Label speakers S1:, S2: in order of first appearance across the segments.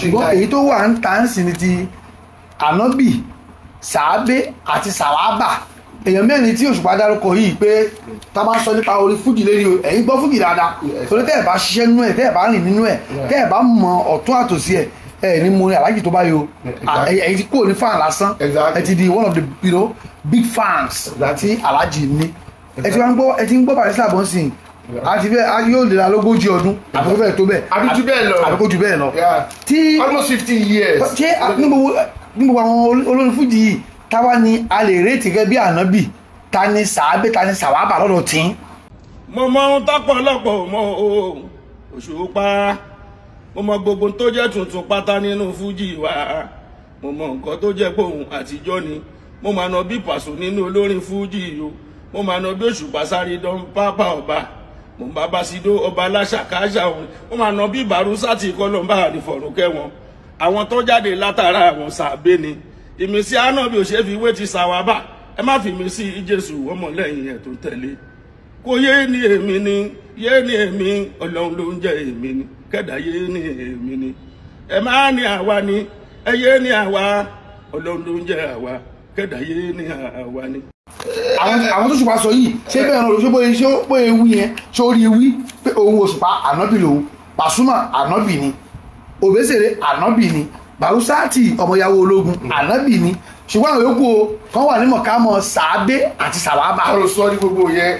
S1: Ṣùgbọ́n èyí tó wà ń ta ń sìn ní ti ànábì, sàábé àti sàwábà, èèyàn mẹ́rin tí Òṣùpá dárúkọ yìí pé tá a bá ń sọ nípa orí fújì lérí o, ẹ̀yin gbọ́ fújì dáadáa, torí tẹ́ ẹ̀ bá ṣiṣẹ́ nínú ẹ̀, tẹ́ ẹ̀ bá rìn nínú ẹ̀, tẹ́ ẹ̀ bá mọ ọ̀tún àtòsí ẹ̀, ẹ̀ ní mo ní alájì tó bá yọ, ẹ̀yin ti kúrò ní fan lásán, ẹ ti di one of the big fans tí alájì ní. Ẹ ti wá ń gbọ́, ẹ ti ń gbọ́ Barrister Bọ́nsìn àti fẹ́ yóò lè ra lógójì ọdún àbí kó fẹ́ tó bẹ́ẹ̀,
S2: àbí jù bẹ́ẹ̀ lọ,
S1: àbí kó jù bẹ́ẹ̀ lọ, tí
S2: almost 50 years.
S1: Ṣé ní gbogbo àwọn olórin fújì yìí, táwa ni a lè rate gẹ́gẹ́ bí ànábì, ta ni sàábé, ta ni sàwábà lọ́dọ̀ tí?
S3: Mo mọ ohun tọ́pọ̀lọpọ̀ mọ o, Òṣùpá. Mo mọ gbogbo tó jẹ́ tuntun pátá nínú fújì wa. Mo mọ nǹkan tó jẹ́ pòun àtijọ́ ni. Mo máa nà bí Pàṣọ nínú olórin fújì o. Mo máa nà bí Òṣùpá sáré dán pápá ọba. Mo bá Basido ọba aláṣàkáṣà òun. Mo máa nà bí Bàrúsátì kọlọ́mbà àrífọ̀rùn kẹwọn. Àwọn tó jáde látara àwọn sàbẹ̀ ni ìmísí ànábì ò ṣe fi wé ti sàwábà. Ẹ má fi mí sí Jésù ọmọlẹ́yìn ẹ̀ tó tẹ̀lé kò yé ni èmi ni, yé ni èmi, Ọlọ́run ló ń jẹ́ èmi ni, kẹ́dà yé ni èmi ni, ẹ má ní àwa ni, ẹ yé ni àwa, Ọlọ́run ló ń jẹ́ àwa, kẹ́dà yé ni àwa ni.
S1: Àwọn tó Òṣùpá sọ yìí, ṣé bẹ́ẹ̀ náà ṣé bóyá ṣé bóyá wí yẹn, ṣé ó rí wí pé òun Òṣùpá ànábì lòun, Pàṣúmà ànábì ni, Òbésèré ànábì ni, Bàrúsátì ọmọyàwó ológun ànábì ni, ṣùgbọ́n àwọn yòókù o kan wà ní mọ̀kámọ́ sàábé àti sàwábà?
S2: Àròsọ ní gbogbo yẹn,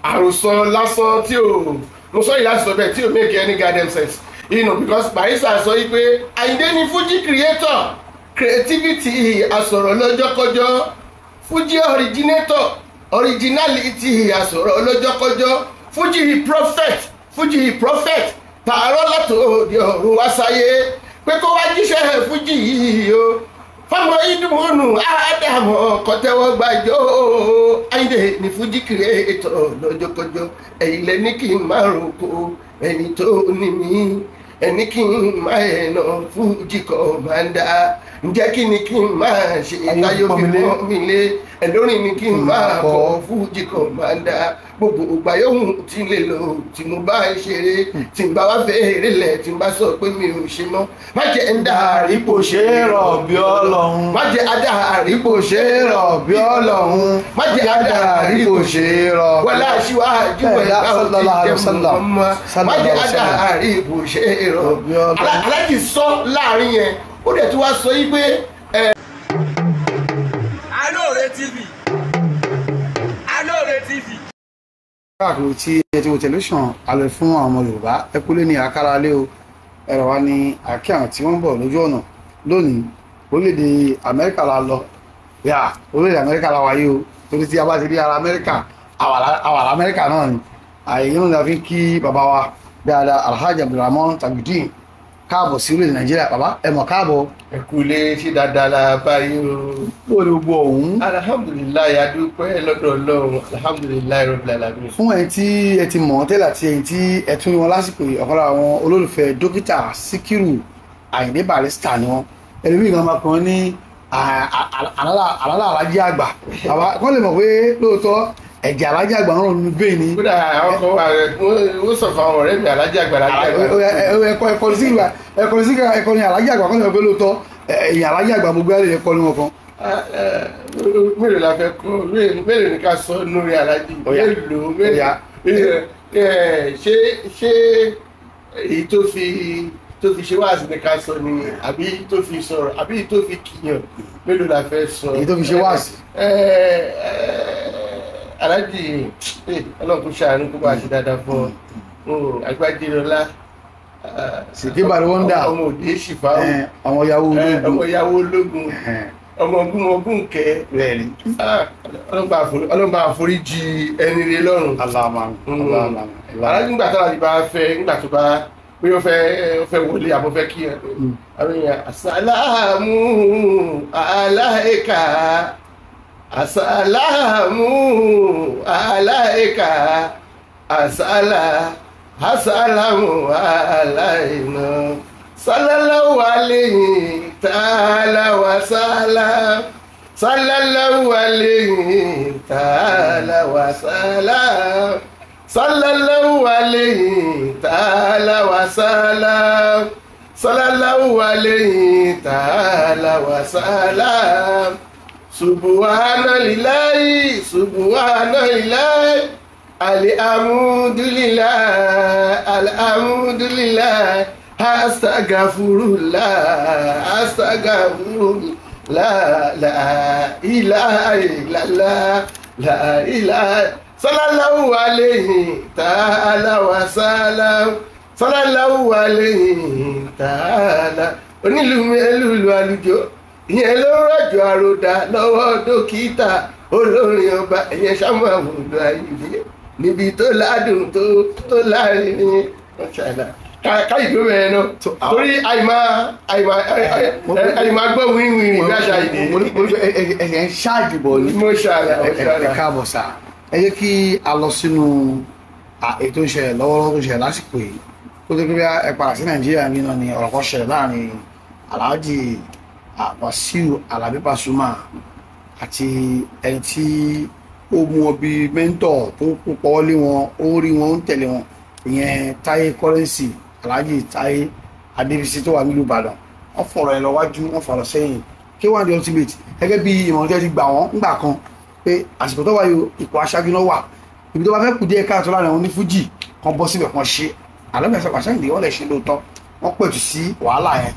S2: àròsọ lásán tí ò, mo sọ yìí láti sọ bẹ́ẹ̀, tí ò make any goddamn sense, because Barrister sọ yìí pé Àyìndé ni Fuji creator, creativity àsọ̀rọ̀ lọ́jọ́kọjọ́, Fuji originator, originality àsọ̀rọ̀ lọ́jọ́kọjọ́, Fuji prophet, Fuji prophet tààrọ́ látòdì ọ̀run wá sáyé pé kó wá jíṣẹ́ Fuji yìí o fáwọn ìdùnnú ádámọ̀ kọ́tẹ́wọ́ gbàjọ́. Àyìndé ní Fuji creator lọ́jọ́kọjọ́. Ẹ̀yìn lẹ́ni kí n máa roko, ẹni tó ní mí, ẹni kí n máa ẹ̀ nà Fuji commander. Ǹjẹ́ kí ni kí n máa ṣe táyọ̀ fi mọ́ mi lé ẹ̀lórin ni kí n máa kọ Fuji commander? Gbogbo ìgbà yòówù tí lè lò tí mo bá ń ṣeré, tí n bá wá fẹ́ eré lẹ̀, tí n bá sọ pé mi ò ṣe mọ́, má jẹ́ ń dá
S1: Àrípò ṣe é rọ̀ bí Ọlọ́run.
S2: Má jẹ́ adá
S1: Àrípò ṣe é rọ̀ bí Ọlọ́run.
S2: Má jẹ́ adá
S1: Àrípò ṣe é rọ̀.
S2: Wọlé aṣíwájú ẹ̀dá òtí jẹ́ mọ́, má jẹ́ adá àrípò ṣe é rọ̀. Aláàjì sọ láàrin yẹn, ó dẹ̀ tí wàá sọ yí pé.
S4: Alóore TV, Alóore TV.
S1: Káàkiri tí ẹ ti wo tẹlifíṣàn alẹ́ fún àwọn ọmọ Yorùbá, ẹ kúlé ní àkàrà lé o, ẹ̀rọ wa ní àkí àwọn tí wọ́n ń bọ̀ lójú ọ̀nà lónìí. Orílẹ̀-èdè Amẹ́ríkà la lọ yà, orílẹ̀-èdè Amẹ́ríkà la wáyé o, torí tí a bá ti rí ara Amẹ́ríkà, àwàlà Amẹ́ríkà náà ni àyè náà la fi ń kí bàbá wa dáadáa, Alhaji Abdulrahman Tajudeen, káàbọ̀ sí orílẹ̀-èdè Nàìjíríà. Bàbá, ẹ mọ̀ káàbọ̀.
S2: Ẹ kúlé, ṣé dáadáa la bá yín o?
S1: Ó ní gbogbo ọ̀hún.
S2: Alhamdulillahi, adúpẹ́ lọ́dọ̀ Ọlọ́run, alhamdulillahi rabbil alamin.
S1: Fún ẹni tí ẹ ti mọ̀ tẹ́lẹ̀ àti ẹni tí ẹ tún wọn lásìkò yìí, ọ̀kan lára àwọn olólùfẹ́ dókítà Síkírù Àyìndé Barrister ni wọ́n. Ẹlòmíì kan máa kàn ní àlálà alájí àgbà. Bàbá kọ́ lè mọ̀ pé lóòótọ́ ẹ̀jẹ̀ alájí àgbà ń rọ̀ nínú bẹ́ẹ̀ ni.
S2: Kódà àwọn kan wà, wọ́n sọ fún àwọn ọ̀rẹ́ mi, alájí àgbà, alájí àgbà.
S1: Ẹ̀kọ́ ẹ̀kọ́ sí ìgbà ẹ̀kọ́ sí ẹ̀kọ́ ní alájí àgbà, kọ́ lè mọ̀ pé lóòótọ́ ẹ̀yìn alájí àgbà gbogbo ẹ̀kọ́ ní wọn kan.
S2: Mélòó la fẹ́ kó? Mélòó ni ká sọ lórí alájí? Mélòó mélòó? Ṣé èyí tó fi ṣe wáàsí ni ká sọ ni, àbí tó fi sọ̀rọ̀, àbí tó fi kìyàn? Mélòó la fẹ́ sọ?
S1: Èyí tó fi ṣe wáàsí.
S2: Alájí, Ọlọ́run kò ṣàánú, kó bá ṣe dáadáa fún ọ, Agbájélọlá.
S1: Sìkí Bàrí Wọ́ndà.
S2: Ọmọ òde ṣìfà.
S1: Ọmọ ìyàwó ológun.
S2: Ọmọ ìyàwó ológun, ọmọ ogun ogun kẹ. Ọlọ́run bá àforíjì ẹni rẹ lọ́run. Alájí, nígbà tó láti bá fẹ́, nígbà tó bá pé ó fẹ́ wọlé àbọ̀ fẹ́ kí ẹ àwọn èèyàn, asàlámù aláìka, asàlámù aláìka, àsálà asàlámù aláìná, sallallahu alayhi ta'ala wa salam, sallallahu alayhi ta'ala wa salam, sallallahu alayhi ta'ala wa salam, sallallahu. Sallallahu alayhi ta'ala wa salam. Subhanallahi, subhanallahi. Alhamdulillah, alhamdulillah. Astaghfirullah, astaghfirullah. La ilaha illallah, la ilaha. Sallallahu alayhi ta'ala wa salam. Sallallahu alayhi ta'ala. Onílùmí ẹlùlù àlùjọ, ìyẹn ló rọ̀jò àròdà lọ́wọ́ dókítà olórin ọba, ìyẹn sámú àwùjọ àyìnbí níbi tó ládùn tó láàrin káyì tó bẹ̀rẹ̀ náà, torí àìmá gbọ́ wíwìrì bí àṣà ìdè.
S1: Ẹ̀yẹ̀ ń ṣáàjì bọ̀ ni.
S2: Mo ṣàlà.
S1: Ẹ káàbọ̀ sá. Ẹ jẹ́ kí a lọ sínú ètò ìṣẹ̀lẹ̀ lọ́wọ́lọ́wọ́ tó ṣẹlẹ̀ lásìkò yìí. Ó tó pé ẹ padà sí Nàìjíríà nínú ni ọ̀rọ̀ kan ṣẹlẹ̀ láàrin Alhaji Wasiu Alabi Pasuma àti ẹni tí ó mú ọ bíi mẹ́ńtọ̀ tó pọ̀ lé wọn, ó rí wọn, ó ń tẹ̀lé wọn, ìyẹn Táyé Currency, Alhaji Táyé Adébísí tó wà nílùú Ìbàdàn. Wọ́n fọ̀rọ̀ ẹ̀ lọ wájú, wọ́n fọ̀rọ̀ sẹ́yìn. K1 The Ultimate gẹ́gẹ́ bí ìmọ̀ràn tẹ́ ti gbà wọ́n ńgbà kan pé àsìkò tó wáyé ipò aṣáájú náà wà, ibi tó bá fẹ́ kù díẹ̀ káàtó láàrin àwọn onífújì kan bọ́ síbẹ̀ kan ṣe àlọ́bẹ̀ Wasiu wọ́n lè ṣe lóòótọ́, wọ́n pẹ̀tù sí wàhálà yẹn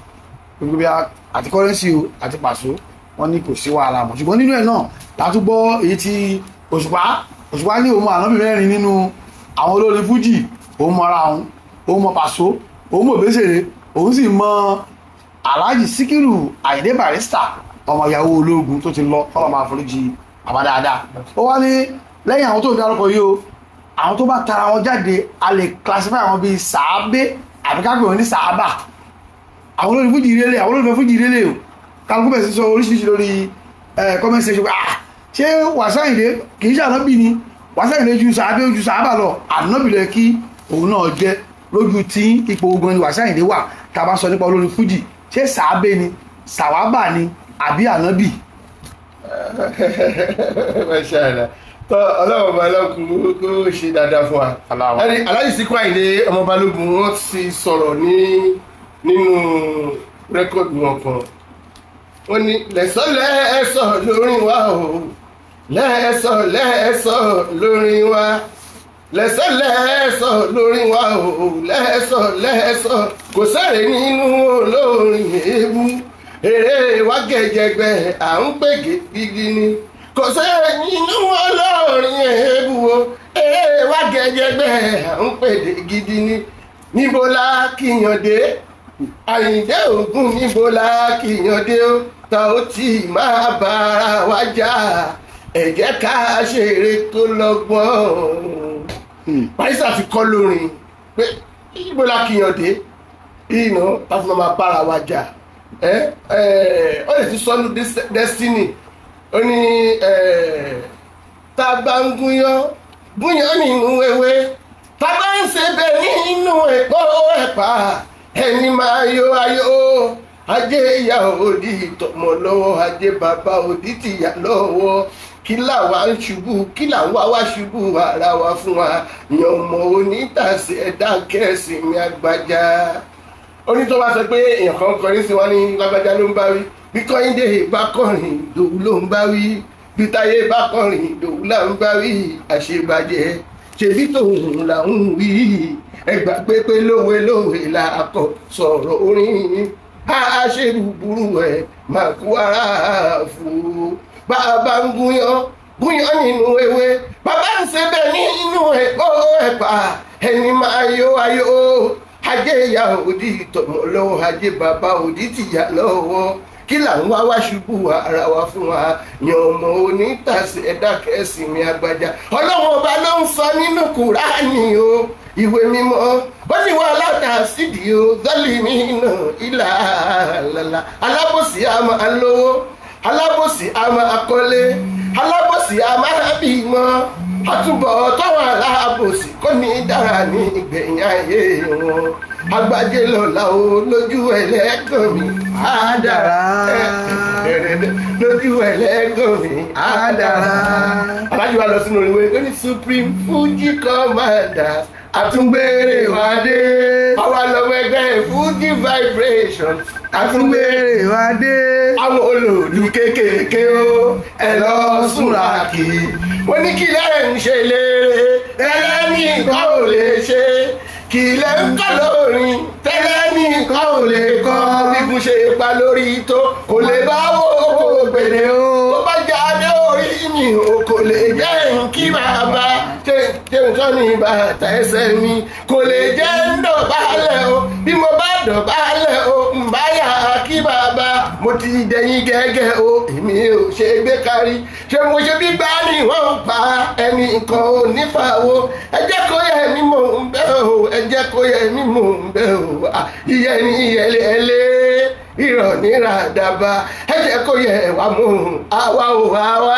S1: gbogbo bí àti Currency o àti Paso wọ́n ní kò sí wàhálà mọ́. Ṣùgbọ́n nínú ẹ̀ náà látúgbọ́ èyí tí Òṣùpá ní òun ànábì mẹ́rin nínú àwọn olórin fújì, òun mọra òun, òun mọ Paso, òun mọ Òbésèré, òun sì mọ Alhaji Síkírù Àyìndé Barrister, ọmọ ìyàwó ológun tó ti lọ, kọ́lọ́ máa foríjì bàbá dáadáa. Ó wá ní lẹ́yìn àwọn tó ń darúkọ yìí o, àwọn tó bá tara wọn jáde a lè classify àwọn bíi sàábé àbí ká pè wọ́n ní sàábà. Àwọn olórin fújì rélé, àwọn olórin fújì rélé o, kálukú bẹ̀rẹ̀ sí sọ oríṣiríṣi lórí comment section pé ah ṣé Wasiu Àyìndé kì í ṣe ànábì ni? Wasiu Àyìndé ju sàábé ju sàábà lọ, ànábì lẹ kí òun náà jẹ lójú tí ipò ogun ni Wasiu Àyìndé wà. Tá a bá sọ nípa olórin fújì, ṣé sàábé ni, sàwábà ni àbí ànábì?
S2: Mashallah. Tọ́ ọlọ́run balógun kó ṣe dáadáa fún wa. Alhaji Síkírù Àyìndé ọmọ balógun wọ́n ti sọ̀rọ̀ nínú rẹ́kọ̀dù wọn kan. Wọ́n ní lẹ́sọ̀ lẹ́sọ̀ lórin wa o, lẹ́sọ̀ lẹ́sọ̀ lórin wa, lẹ́sọ̀ lẹ́sọ̀ lórin wa o, lẹ́sọ̀ lẹ́sọ̀ kò sẹ́rẹ̀ nínú olórin èébú, eré wa gẹ̀jẹ̀gbẹ̀ à ń pègè gidi ni. Kò sẹ́rẹ̀ nínú olórin èébú o, eré wa gẹ̀jẹ̀gbẹ̀ à ń pègè gidi ni. Níbo la kíyàn dé? Àyìndé Ògún níbo la kíyàn dé o, ta ó ti máa bára wa jà, ẹ jẹ́ ká ṣeré tó lọ́gbọ́n. Barrister fi kọ́ lórin pé níbo la kíyàn dé, ìnà táfún máa bára wa jà. Ó lè ti sọnù destiny, ó ní tá a bá ń gúnyán gúnyán nínú ewé, tá a bá ń ṣebẹ̀ nínú ẹ̀pọ̀ ẹ̀pà, ẹni máa yọ ayọ̀ ajé ìyá òdì tọmọ lọ́wọ́, ajé bàbá òdì tìyà lọ́wọ́, kí làwa ń ṣubú, kí làwa wá ṣubú ara wa fún wa, yan ọmọ onítàsí ẹ̀dá kẹ́sì mi àgbàjá. Oní tó bá sọ pé èèyàn kan kọrin sí wa ní lágbájá ló ń bá wí, bí Kọ́hìndé bá kọrin Ìdòwú ló ń bá wí, bí Táyé bá kọrin Ìdòwú là ń bá wí, àṣebàjẹ́ ṣèbí tòun là ń wí, ẹgbà pépé lówe lówe là kọ sọ̀rọ̀ orin, a ṣe búburú ẹ̀ máa kú ara fún. Bàbá ń gúnyán gúnyán nínú ewé, bàbá ń ṣe bẹ́ẹ̀ nínú ẹ̀kọ́ ẹ̀pà, ẹni máa yọ ayọ̀ ajé ìyá òdì tọmọ lọ́wọ́, ajé bàbá òdì tìyà lọ́wọ́, kí là ń wá wá ṣubú ara wa fún wa, yan ọmọ onítàsí ẹ̀dá kẹ́sì mi àgbàjá. Ọlọ́run ọba ló ń sọ nínú Kùránì o, ìwé mímọ́, ó ní wà látà sídìí o, zálìmí náà ìlà lálá. Alábòsí a máa lówó, alábòsí a máa kọ́lé, alábòsí a máa bímọ, àtúbọ̀ tọ́wọ́ alábòsí kò ní dára ní ìgbẹ̀yìn ayé wọn. Agbájé lọ́la o lójú ẹlẹ́gàn mi á dára, lójú ẹlẹ́gàn mi á dára. Alájú wa lọ sínú ìwé ó ní Supreme Fuji Commanders Àtúngbèrè wá dé. Àwa lọmọ ẹgbẹ́ Fuji vibration.
S1: Àtúngbèrè wá dé.
S2: Àwọn olòlù kéékèèké o, ẹ lọ súnra kì í. Wọ́n ní kí lẹ́ ń ṣe lére, tẹ́lẹ̀ ní nǹkan ò lè ṣe. Kí lẹ́ ń kọ́ lórin, tẹ́lẹ̀ ní nǹkan ò lè kọ́. Bíkun ṣe pa lórí tó, kò lè bá wo kò gbèrè o. Tó bá jáde orí mi, o kò lè jẹ́ kí bàbá ṣe nǹkan ní bàtà ẹsẹ̀ mi. Kò lè jẹ́ ń dọ̀bálẹ̀ o, bí mo bá dọ̀bálẹ̀ o, ń bá yà kí bàbá. Mo ti dẹ̀yìn gẹ́gẹ́ o, èmi ò ṣe gbé kárí. Ṣé mo ṣe bí gbá ni wọ́n ń pa ẹnì kan ò nípa wo? Ẹ jẹ́ kó yẹ mí mò ń bẹ̀ o, ẹ jẹ́ kó yẹ mí mò ń bẹ̀ o. Ìyẹn ni ìyẹlẹ ìrọ̀ nira dàbà. Ẹ jẹ́ kó yẹ wá mú àwa ò àwa.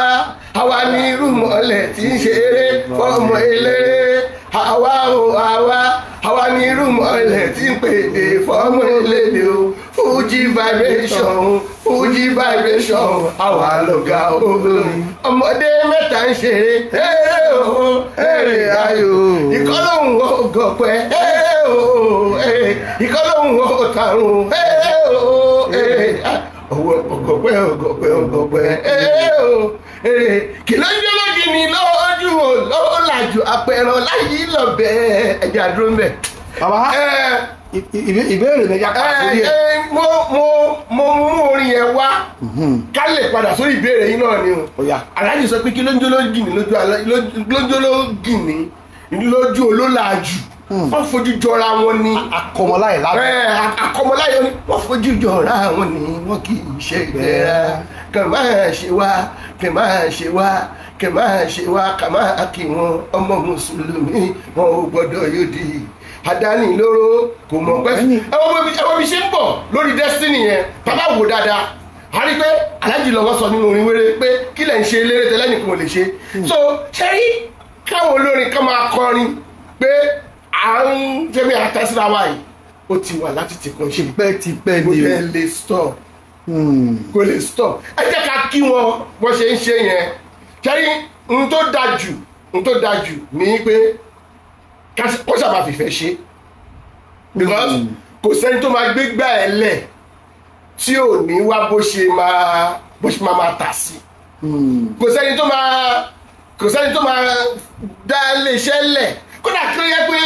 S2: Àwa ní irúmọlẹ̀ tí ń ṣeré fọ́mọ eléré. Àwa ò àwa. Àwa ní irúmọlẹ̀ tí ń pèdè fọ́mọ elédè o. Fuji vibration, Fuji vibration, àwa lọ̀gá olórin. Ọmọdé mẹ́ta ń ṣeré, eré o, eré ayò. Ìkọ́lóhùn ò gọ̀pẹ́, eré o, eré. Ìkọ́lóhùn ò tàrùn, eré o, eré. Ọwọ́ ọgọ̀pẹ́ ọgọ̀pẹ́ ọgọ̀pẹ́, eré o, eré. Kì ló ń jọ́lọ́gì ni lójú o, lọ́làjù apẹ̀rọ̀ láyé lọ́bẹ̀ ẹ̀jẹ̀ àdúró ń bẹ̀.
S1: Bàbá, ìbéèrè mẹ́jà kà sórí ẹ̀.
S2: Mo mú orin yẹn wá ká lè padà sórí ìbéèrè yín náà ni o. Aláàjì sọ pé kí ló ń jọ́lọ́gì ní lójú olólàjù, wọ́n fojú jọra wọn ni.
S1: Akọmọláyè lábẹ́.
S2: Akọmọláyè ni wọ́n fojú jọra wọn ni, wọ́n kì í ṣe ìgbéra. Kàn máa ṣe wá, kàn máa ṣe wá, kàn máa ṣe wá, kàn máa kí wọn ọmọ mùsùlùmí, wọn ò gbọ́dọ̀ yóò di àdánilóró kò mọ̀ pẹ́. Ẹwọ́n bí ṣe ń bọ̀ lórí destiny yẹn, bàbá wò dáadáa, a rí pé Aláàjì lọ́wọ́ sọ nínú orin wéré pé kí lẹ̀ ń ṣe eléré tẹ́lẹ̀ nìkan ò lè ṣe. So ṣe rí káwọn olórin kan máa kọrin pé à ń jẹ́ bí àtàsíra wa yìí, ó ti wà láti tìkan ṣe.
S1: Tipẹ́ ni
S2: o. Kò lè stop. Kò lè stop. Ẹ jẹ́ ká kí wọn bó ṣe ń ṣe yẹn. Ṣe rí n tó dáa jù, n tó dáa jù ní pé kó sábà fìfẹ́ ṣe, because kò sẹ́ni tó máa gbé gbà ẹ lẹ̀ tí ò ní wá bó ṣe máa tà sí. Kò sẹ́ni tó máa dá iléeṣẹ́ lẹ̀ kódà kí ó yẹ pé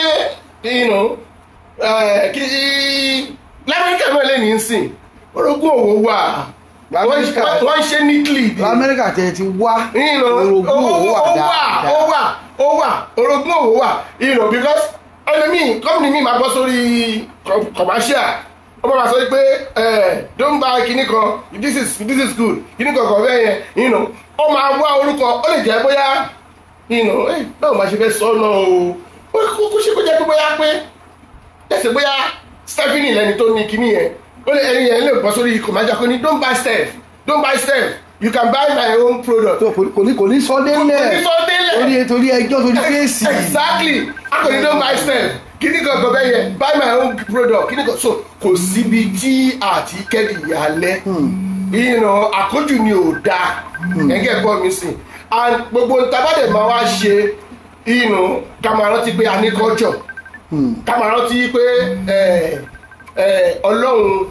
S2: kí lamẹ́ríkà náà lè ní í sìn orogún òwò wà, wọ́n ń ṣe neatly.
S1: Lamẹ́ríkà tẹ̀ ti wá orogún òwò wà dáadáa.
S2: Ó wà orogún òwò wà, because ẹlòmíì kọ́mìnì mi máa bọ́ sórí commercial, ó máa sọ pé don't buy kinní kan, this is good, kinní kan kan bẹ́ẹ̀ yẹn, ó máa wá orúkọ, ó lè jẹ́ bóyá báwo máa ṣe fẹ́ sọ náà o, ó kó ṣe kó jẹ́ pé bóyá pé ẹsẹ̀ bóyá Stephanie lẹni tó ní kinní yẹn, ó lè ẹni yẹn lè bọ́ sórí commercial kó ní don't buy Steph, don't buy Steph, you can buy my own product.
S1: Kò ní sọ délẹ̀, torí ẹjọ́, torí kéèsì.
S2: Exactly, a kò ní don't buy Steph, kíní kan kan bẹ́ẹ̀ yẹn, buy my own product, kíní kan. So kò síbi tí àti kẹ́lì yálẹ̀, ìnà àkójù ni ò dáa, ẹ̀ńgẹ̀ bọ́ mi sìn. And gbogbo ntabàdẹ̀ máa wá ṣe, ìnà ká máa rántí pé a ní culture, ká máa rántí pé Ọlọ́run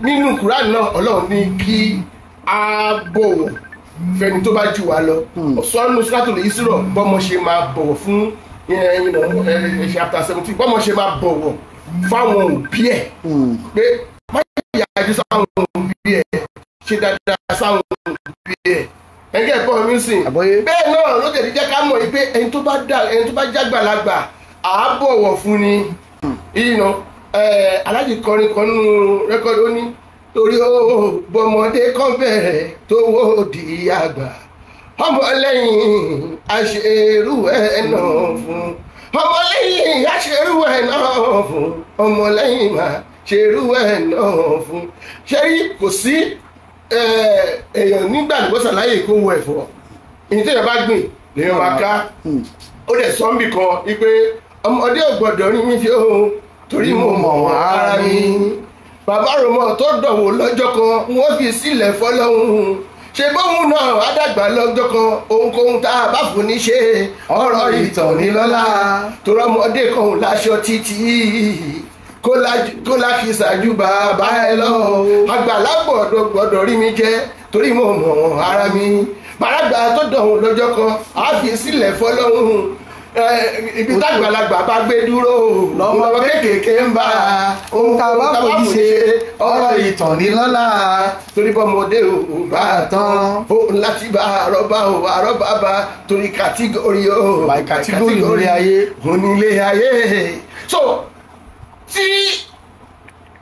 S2: nínú Kùránì náà, Ọlọ́run ní kí a bọ̀wọ̀ fẹ́ni tó bá jù wá lọ. Sọ́nù Suratul Isra bọ́mọ ṣe máa bọ̀wọ̀ fún chapter 17, bọ́mọ ṣe máa bọ̀wọ̀ fáwọn òbí ẹ̀, pé má yàjú sáwọn òbí ẹ̀, ṣe dáadáa sáwọn òbí ẹ̀. Ẹ̀ńgẹ̀ bọ́ mi sìn. Bẹ́ẹ̀ náà ló tẹ̀lé jẹ́ ká mọ̀ pé ẹni tó bá jágbàlagbà à á bọ̀wọ̀ fún ni. Aláàjì kọrin kan nínú rẹ́kọ̀dì, ó ní torí ó bọmọdé kan bẹ̀rẹ̀ tó wó di àgbà, ọmọlẹ́yìn aṣerú ẹ̀ náà fún, ọmọlẹ́yìn aṣerú ẹ̀ náà fún, ọmọlẹ́yìn máa ṣerú ẹ̀ náà fún. Ṣé rí kò sí èèyàn nígbà nígbàsà láyè kó wọ ẹ̀fọ́, ìyẹn tí èèyàn bá gbìn lèèyàn máa ká. Ó dẹ̀ sọ́ńbì kan wípé ọmọdé ò gbọ́dọ̀ rí mi fi òun torí mo mọ̀ wọ́n ara mi. Bàbá Rọmọ tó dọ̀wọ́ lọ́jọ́ kan wọ́n fi sílẹ̀ fọlọ́hún. Ṣe bóun náà àdàgbà lọ́jọ́ kan, ohunkóhun tá a bá fún ní ṣe ọ̀rọ̀ ìtàn ní lọ́la. Torí ọmọdé kan ò láṣọ títí kó lákìsà ju bàbá ẹ lọ. Àgbàlagbọ̀ gbọ́dọ̀ rí mi jẹ torí mo mọ̀ ara mi. Bàràgbà tó dọ̀hún lọ́jọ́ kan á fi sílẹ̀ fọlọ́hún. Ibi tágbàlagbà bá gbé dúró lọ́mọ kéékèèké ń bá.
S1: Ohun tá a bá fojú ṣe ọ̀rọ̀ ìtàn ní lọ́la.
S2: Torí bọ́mọdé ò bá tán ó láti bá àrọ́bá ò àrọ́bá bá torí kàtígórì ò.
S1: By category nílé ayé.
S2: Onílé ayé. So tí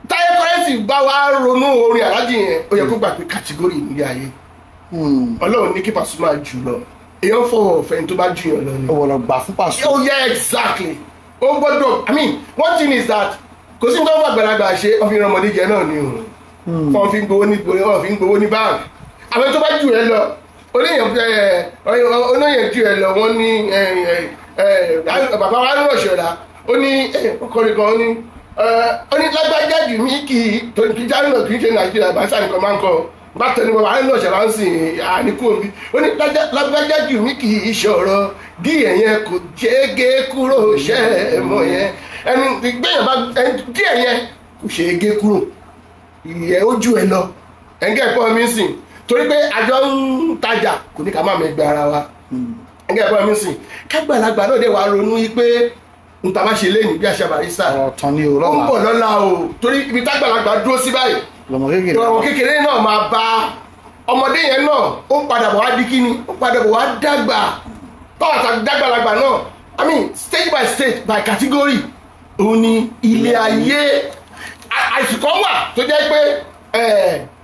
S2: Táyé Currency bá wá ronú orin Àlájì yẹn, ó yẹ kó gbà pé kàtígórì nílé ayé. Ọlọ́run ní kí Pasuma jù lọ, èèyàn fọwọ́ ọ̀fẹ́ tó bá jù yàn lọ ni.
S1: Ó wọ̀lọ̀ gbà fún Pasuma.
S2: Oh yeah, exactly. Ó gbọ́dọ̀, I mean, one thing is that kò sí nǹkan fàgbàlagbà ṣe, wọ́n fi ran ọmọdé jẹ náà ni o. Wọ́n fi ń gbowó ní wọ́n fi ń gbowó ní báńkì. Àwọn tó bá jù ẹ lọ, oníyàn jù ẹ lọ, wọ́n ní bàbá wa ń rọ̀ṣọ̀ra, ó ní ọkùnrin kan, ó ní lágbájá jù mí kì í kì í jáde náà kì í ṣe Nàìjíríà bàṣà nìkan máa ń kọ bàtẹ ni bàbá ń lọ̀ṣẹ̀ láǹsì àníkú omi. Ó ní lágbájá jù mí kì í ṣọ̀rọ̀ díẹ̀ yẹn kò jẹ́ gé kúrò ṣẹ́ ẹ̀ mọ̀ yẹn. Ẹni gbẹ̀yàn bá díẹ̀ yẹn kò ṣe é gé kúrò, ìyẹn ó jù ẹ lọ. Ẹ̀ńgẹ́ ẹ̀kọ́ mi sìn torí pé àjọ ń tajà kò ní ká má mẹ́gbẹ́ ara wa. Ẹ̀ńgẹ́ ẹ̀kọ́ mi sìn kágbàlagbà náà dẹ̀ wá ronú yí pé n ta bá ṣe léyìn bí àṣà Barrister
S1: ọ̀tàn ni o
S2: ó ń
S1: lọ́la
S2: bọ̀ lọ́la o, torí ibi tágbàlagbà dúró sí báyìí
S1: lọ́mọ kékeré
S2: ọmọ kékeré náà máa bá ọmọdé yẹn náà, ó ń padà bọ̀ wá di kíni, ó ń padà bọ̀ wá dàgbà tọ́wọ́ àti dàgbàlagbà náà. I mean, stage by stage by category òun ni ilé ayé. Àsìkò wà tó jẹ́ pé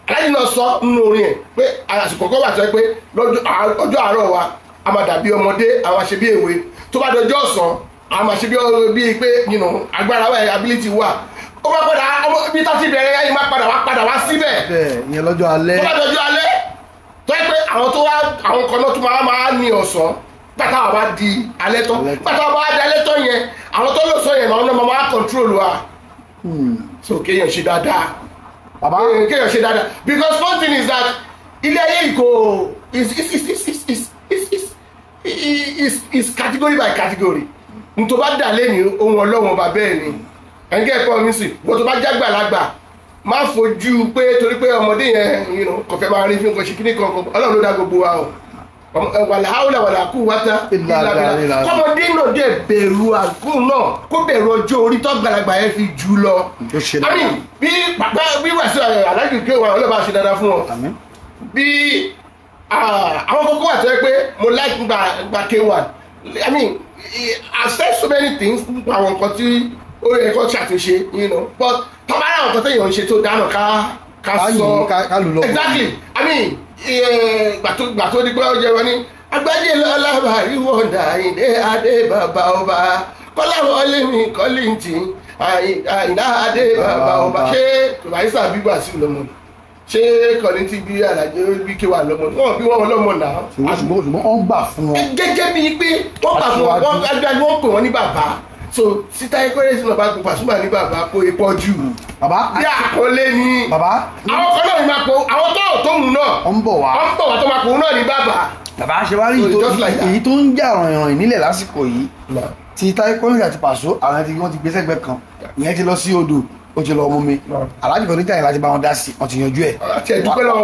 S2: Aláàjì náà sọ nínú orin ẹ̀ pé àsìkò kan wà tó jẹ́ pé lọ́jọ́ ọjọ́ àárọ̀ wa a máa dàbí ọmọdé, a máa ṣe bí èwe. Tó bá dọjọ́ ọ̀sán, a máa ṣe bí pé agbára wa, ability wà. Ó bá padà ọmọ ibi tá ti bẹ̀rẹ̀ yẹn máa padà wá síbẹ̀.
S1: Bẹ́ẹ̀ ìyẹn lọ́jọ́ alẹ́.
S2: Tó bá dọjọ́ alẹ́ tó yẹ pé àwọn tó wá àwọn kan náà tó máa ní ọ̀sán pátá wà wá di alẹ́ tán, pátá wà wá di alẹ́ tán yẹn, àwọn tó lọ sọ yẹn náà máa wá control wa. So kéèyàn ṣe dáadáa.
S1: Bàbá
S2: kéèyàn ṣe dáadáa, because one thing is that ilé ayé yìí kò is category by category. N tó bá dà lẹ́nu ohun ọlọ́wọ́n ọba bẹ́ẹ̀ ni ẹ̀ńgẹ́ ẹ̀kọ́ mi sì wọ́n tó bá jágbàlagbà má fojú pé torí pé ọmọdé yẹn kò fẹ́ máa rí fún nǹkan ṣe kíní kankan. Ọlọ́run ló dá gbogbo wa o. Wàlà áwùlà wàlà kú wáta
S1: Ìlà
S2: kọ́mọdé náà dẹ̀ bẹ̀rù àgùn náà kó bẹ̀rù ọjọ́ orí tọ́gbàlagbà yẹn fi jù lọ.
S1: Ó ṣe
S2: I mean, bí bàbá bí Wàsíù Aláàjì ké wa ọlọ́ba ṣe dáadáa fún wọn.
S1: Àmín.
S2: Bí àwọn kókó wà tó yẹ pé mo like gba K1. I mean, I said so many things nípa àwọn nǹkan tí ó yẹ kó ṣàtúnṣe, but tọ́ba àwọn nǹkan téèyàn ń ṣe tó dáná ká
S1: Ká
S2: sọ
S1: yìn, ká lù lọ.
S2: Exactly. I mean, gbàtó gbàtó di pé ó jẹ wọn ní agbájé lọ́la bàrí wọ̀ndà Àyìndé adé bàbá ọba Kọ́lá wọlé mi Kọ́lìntì Àyìndá adé bàbá ọba. Ṣé Barrister bí Wàsíù lọ́mọ ni? Ṣé Kọ́lìntì bí Àlàjé bí K1 lọ́mọ ni? Wọ́n bí wọ́n lọ́mọ náà.
S1: Ṣùgbọ́n wọ́n gbà fún wọn.
S2: Gẹ́gẹ́ bíi pé wọ́n gbà fún wọn, wọ́n gbàgbé wọ́n pè wọ́n ní bàbá. So síta ẹgbẹ́rẹ́ sínú ọba gbogbo Pasuma ní bàbá kó ipò jù
S1: Bàbá
S2: bí àkọlé ni.
S1: Bàbá
S2: àwọn kan náà ní máa pò àwọn tó mú náà
S1: Ó ń bọ̀ wá.
S2: Ó ń bọ̀ wá tó máa pò náà ní bàbá.
S1: Bàbá ṣe wá rí
S2: So, just like that.
S1: èyí tó ń jà rànyìnrànyìn nílẹ̀ lásìkò yìí ti Táyé Currency àti Pàṣọ, àwọn tí wọ́n ti gbé sẹ́gbẹ́ kan, ìyẹn ti lọ sí odò, ó ti lọ mú mi. Aláàjì kan níta yẹn láti bá wọn dá sí, wọ́n ti yanjú ẹ̀.
S2: Àti ẹ̀dúpẹ́ lọ́wọ́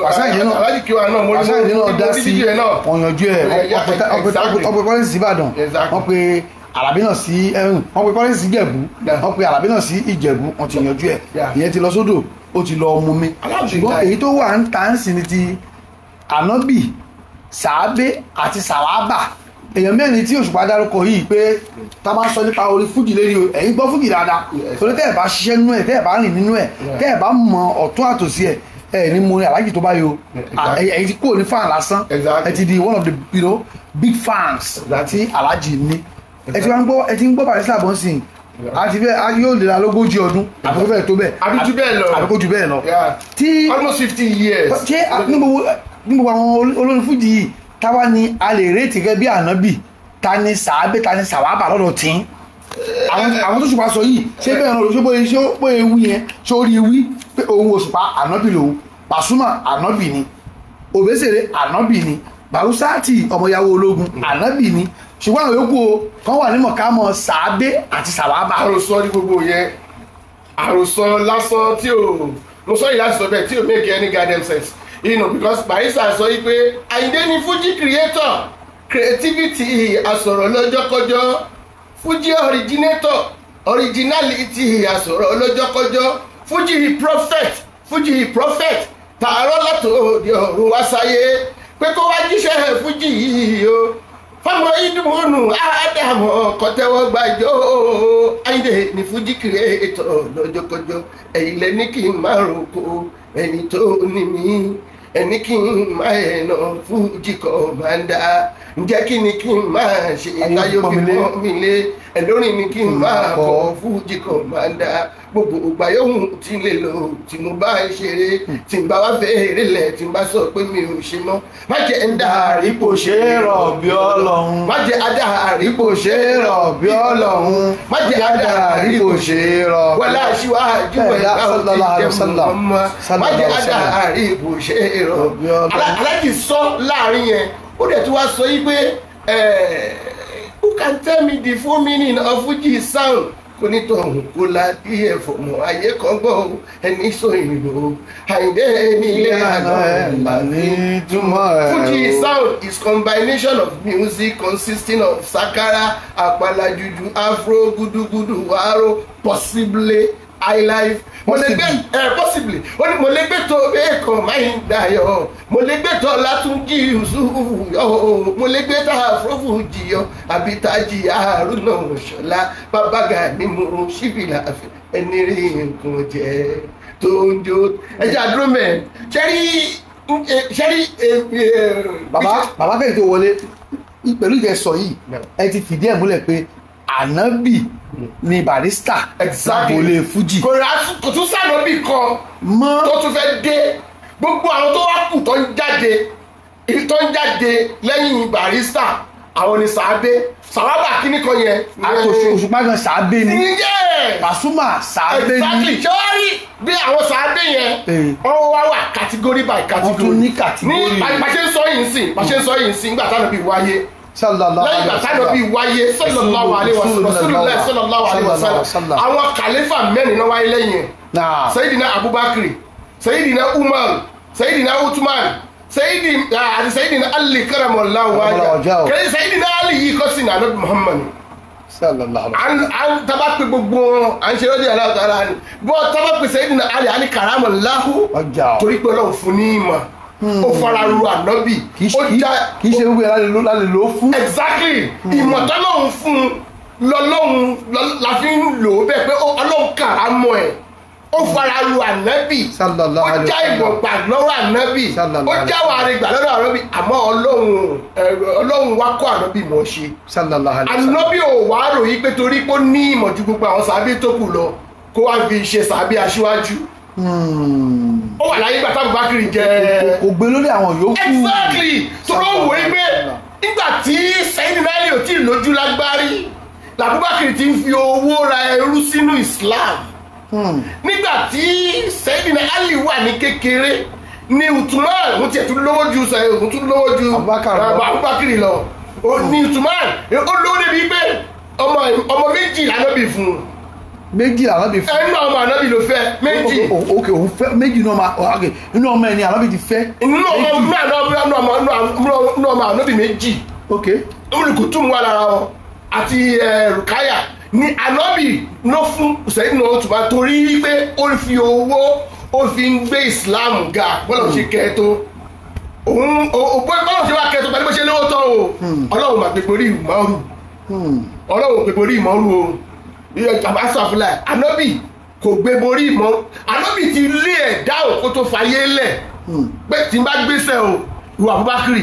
S1: Wàsíù Àyìndé náà
S2: Aláàjì kí wa náà mo
S1: Wàsíù Àyìndé náà dá sí,
S2: fídíò ẹ̀ náà.
S1: wọ́n yanjú ẹ̀. Wọ́n pe Currency sí Ìbàdàn, wọ́n pe Àlàbí náà sí ẹ̀hún, wọ́n pe Currency sí Ìjẹ̀bú, wọ́n pe Àlàbí náà sí Ìjẹ̀bú, wọ́n ti yanjú ẹ̀. Ìyẹn ti lọ sódò, ó ti lọ mú mi. Ṣùgbọ́n èyí tó wà ń ta ń sìn ní ti Ànábì, sàábé àti sàwábà, èèyàn mẹ́rin tí Òṣùpá dárúkọ yìí pé tá a bá sọ nípa orí fújì lérí o. Ẹ̀yin gbọ́ fújì dáadáa, torí tẹ́ ẹ̀ bá ṣiṣẹ́ nínú ẹ̀, tẹ́ ẹ̀ bá rìn nínú ẹ̀, tẹ́ ẹ̀ bá mọ ọ̀tún àtòsí ẹ̀, ẹ̀ ní mo ní Aláàjì tó bá yọ. Ẹ̀yin ti kúrò ní fan lásán, ẹ ti di one of the big fans tí Aláàjì ní. Ẹ ti wá ń gbọ́, ẹ ti ń gbọ́ Barrister Bọ́nsìn àti fẹ́ yóò lè ra lógójì ọdún àbí kó fẹ́ẹ̀ tó bẹ́ẹ̀.
S2: Àbí jù bẹ́ẹ̀ lọ.
S1: Àbí kó jù bẹ́ẹ̀ lọ. Tí
S2: almost 50 years.
S1: Ṣé ní gbogbo àwọn olórin fújì yìí, táwa ni a lè rétí gẹ́gẹ́ bí ànábì, ta ni sàábé, ta ni sàwábà lọ́dọ̀ tí àwọn tó Òṣùpá sọ yìí? Ṣé bẹ́ẹ̀ náà ṣé bóyá ṣé bóyá ewu yẹn ṣé ó rí wí pé òun Òṣùpá ànábì lòun, Pàṣúmà ànábì ni? Òbésèré ànábì ni, Bàrúsátì ọmọyàwó ológun ànábì ni, ṣùgbọ́n àwọn yòókù o kan wà ní mọ̀kámọ́ sàábé àti sàwábà.
S2: Àròsọ ní gbogbo yẹn, àròsọ lásán tí ò, mo sọ yìí láti sọ bẹ́ẹ̀, tí ò make any goddamn sense, because Barrister sọ yìí pé Àyìndé ni Fuji creator, creativity, àsọ̀rọ̀ lọ́jọ́kọjọ́, Fuji originator, originality, àsọ̀rọ̀ lọ́jọ́kọjọ́, Fuji prophet, Fuji prophet tààrọ́ látòdì ọ̀run wá sáyé pé kó wá jíṣẹ́ Fuji yìí o fọmọ ìdùnnú ádámù kọtẹ́wọ́ gbàjọ́. Àyìndé ní Fuji creator lọ́jọ́kọjọ́. Ẹ̀yin lẹ ní kí n má roko, ẹni tó ní mí ẹni kí n má ẹ̀nà Fuji commander. Ǹjẹ́ kí ni kí n máa ṣe táyọ̀ fi pọ́n mi lé ẹ̀lórin ni kí n máa kọ Fuji commander? Gbogbo ìgbà yòówù tí lè lò tí mo bá ń ṣeré, tí n bá wá fẹ́ eré lẹ̀, tí n bá sọ pé mi ò ṣe mọ́, má jẹ́ ń dá
S1: Àrípò ṣe é rọ̀ bí Ọlọ́run.
S2: Má jẹ́ adá
S1: Àrípò ṣe é rọ̀ bí Ọlọ́run.
S2: Má jẹ́ adá
S1: àrípò ṣe é rọ̀.
S2: Wọlé aṣíwájú ẹ̀dá òtí jẹ́ mọ́, má jẹ́ adá àrípò ṣe é rọ̀. Aláàjì sọ láàrin yẹn, ó dẹ̀ tún wá sọ yí pé, "Who can tell me the full meaning of Fuji sound?" Kò ní tọ̀hún kó la díẹ̀ fọmọ ayé kan gbọ́ ẹni sọ ìlú Àyìndé nílé àná ẹ̀ là ní
S1: túmọ̀ ẹ̀.
S2: Fuji sound is combination of music consisting of sakara, apala, juju, afro, gudugudu, waro, possibly highlife. Mo lè gbé ẹ possibly, ó ní mo lè gbé tó bẹ́ẹ̀kan máa ń dayọ̀, mo lè gbé tó Látúnjí Yusufu yọ, mo lè gbé tá Afro-Fuji yọ, àbí Tájì Haruna Ṣọlá bàbága ní mo ṣífìlà ẹni rí nǹkan jẹ tó ń jó. Ẹ jẹ́ àdúró mẹ́ ṣẹ́rí ṣẹ́rí.
S1: Bàbá kẹ́yìn tó wọlé pẹ̀lú ìjẹsọ yìí, ẹ ti fìdí ẹ̀ múlẹ̀ pé ànábì ni Barrister lágboolé Fuji.
S2: Kò tún sànàbì kan
S1: mọ́
S2: tó tún fẹ́ dé. Gbogbo àwọn tó wá kù tó ń jáde lẹ́yìn Barrister, àwọn ni sàábé, sàwábà kíní kan yẹn.
S1: Àti Òṣùpá gan sàábé ni. Pasuma sàábé ni.
S2: Exactly. Ṣé wàá rí bí àwọn sàábé yẹn, wọ́n wá wà category by category.
S1: Wọ́n tún ní category.
S2: Ní bàṣẹ ń sọ yìí sìn, nígbà táwọn bí wáyé, lẹ́yìn ìgbà táwọn bí wáyé, sallallahu alaihi wasallam, Rasulullah sallallahu alaihi wasallam, àwọn kàlífà mẹ́rin náà wáyé lẹ́yìn ẹ̀: Sayidina Abubakar, Sayidina Umar, Sayidina Uthman, Sayidina àti Sayidina Ali karamallahu wajhahu. Kẹ́lẹ́ Sayidina Ali yìí kọ́ sí nàbẹ́ Muhammad an taba pe gbogbo wọn à ń ṣe lọ́dí aláwọ̀ tààrà ni bọ́ taba pe Sayidina Ali, Ali karamallahu, torí pé Ọlọ́run fún ní ìmọ̀, ó fara ru ànábì.
S1: Ó já kì í ṣe gbogbo ẹ̀ lálẹ́ ló fún.
S2: Exactly. Ìmọ̀tọ́lọ́hún fún lọ́lọ́hún la fi ń lò ó bẹ́ẹ̀ pé Ọlọ́hun kàrámọ̀ ẹ̀, ó fara ru ànábì, ó já ìmọ̀ gbà lọ́wọ́ ànábì, ó já wàrí gbà lọ́wọ́ ànábì. Àmọ́ Ọlọ́hun wá kọ́ ànábì mọ̀ ṣe. Ànábì ò wá ròyìn pé torí pé ó ní ìmọ̀ ju gbogbo àwọn sàábé tó kù lọ, kó wá fi ṣe sàábé aṣíwájú. Ó wà láyé gbàtà Abubakar jẹ.
S1: Kò gbé lórí àwọn yòókù.
S2: Exactly. Tó ló wò ó pé nígbà tí Sayyidina Ali ò tí ì lójú lágbárí, làbúbákiri ti ń fi owó ra ẹrú sínú Islam. Nígbà tí Sayyidina Ali wà ní kékeré ní Uthman, òun tiẹ̀ tún lówó ju, òun tún lówó ju Abubakar lọ ní Uthman. Ó lówó débi pé ọmọ méjì lànàbì fún un.
S1: Méjì ànábì fún.
S2: Ẹnu ọmọ ànábì ló fẹ́ méjì.
S1: Ok, òun fẹ́ méjì inú ọmọ, ok, inú ọmọ ẹni ànábì ti fẹ́.
S2: Inú ọmọ inú ọmọ ànábì méjì.
S1: Ok.
S2: Olùkùtùm wà lára wọn àti Rukaya ní ànábì ló fún Sayyidina Uthman, torí pé ó fi owó, ó fi ń gbé Islam ga. Bọ́lá ṣe kẹ́ tó òun, bọ́lá ṣe wá kẹ́ tó pẹ̀lú bó ṣe lówó tán o, Ọlọ́run mà pèpè orí ìmọ̀ọ́rù, Ọlọ́run pèpè orí ìmọ̀ọ́rù o, asàfúnlá ànábì kò gbé borí mọ́. Ànábì ti lé ẹ̀ dáhùn kó tó fayé lẹ̀ pé tí n bá gbéṣẹ́ o, ìwọ Abubakar,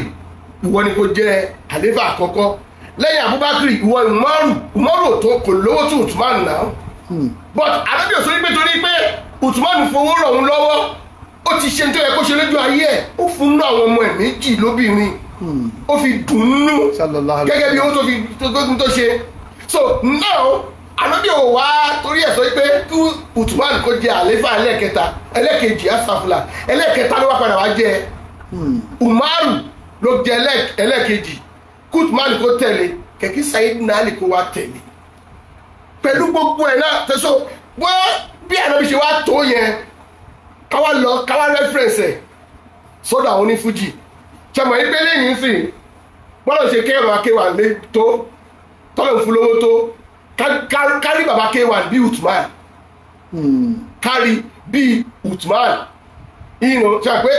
S2: ìwọ ni kò jẹ àléfà àkọ́kọ́. Lẹ́yìn Abubakar, ìwọ Umaru. Umaru tó kò lówó tó Uthman náà, but ànábì ò sọ pé torí pé Uthman fowó rọ̀ òun lọ́wọ́, ó ti ṣe tó yẹ kó ṣe lójú ayé ẹ̀. Ó fún un àwọn ọmọ ẹ̀ méjì lóbìnrin, ó fi dùn ún nú gẹ́gẹ́ bí owó tó fi tó ṣe. So now, ànábì ò wá torí ẹ̀ sọ pé kí Uthman kó jẹ àléfà ẹlẹ́kẹta, ẹlẹ́kejì, asàfùlà, ẹlẹ́kẹta ló wá padà wá jẹ. Umaru ló jẹ ẹlẹ́ẹ̀kejì, Kutman kó tẹ̀lé, kẹ̀kí Sayyidina Ali kó wá tẹ̀lé. Pẹ̀lú gbogbo ẹ̀ náà tẹ̀sán wọ́n bí ànábi ṣe wá tó yẹn, káwá lọ káwá rẹ́fẹ̀rẹ̀nsì ẹ̀ sọ́dọ̀ àwọn onífújì. Ṣẹmọ̀ yìí pé lẹ́yìn sí bọ́lá ṣe kéwàá kéwàá lé tó tọ́lọ̀ fún lówó tó kárí bàbá kéwàá bí Uthman, kárí bí Uthman ìnù ṣe pé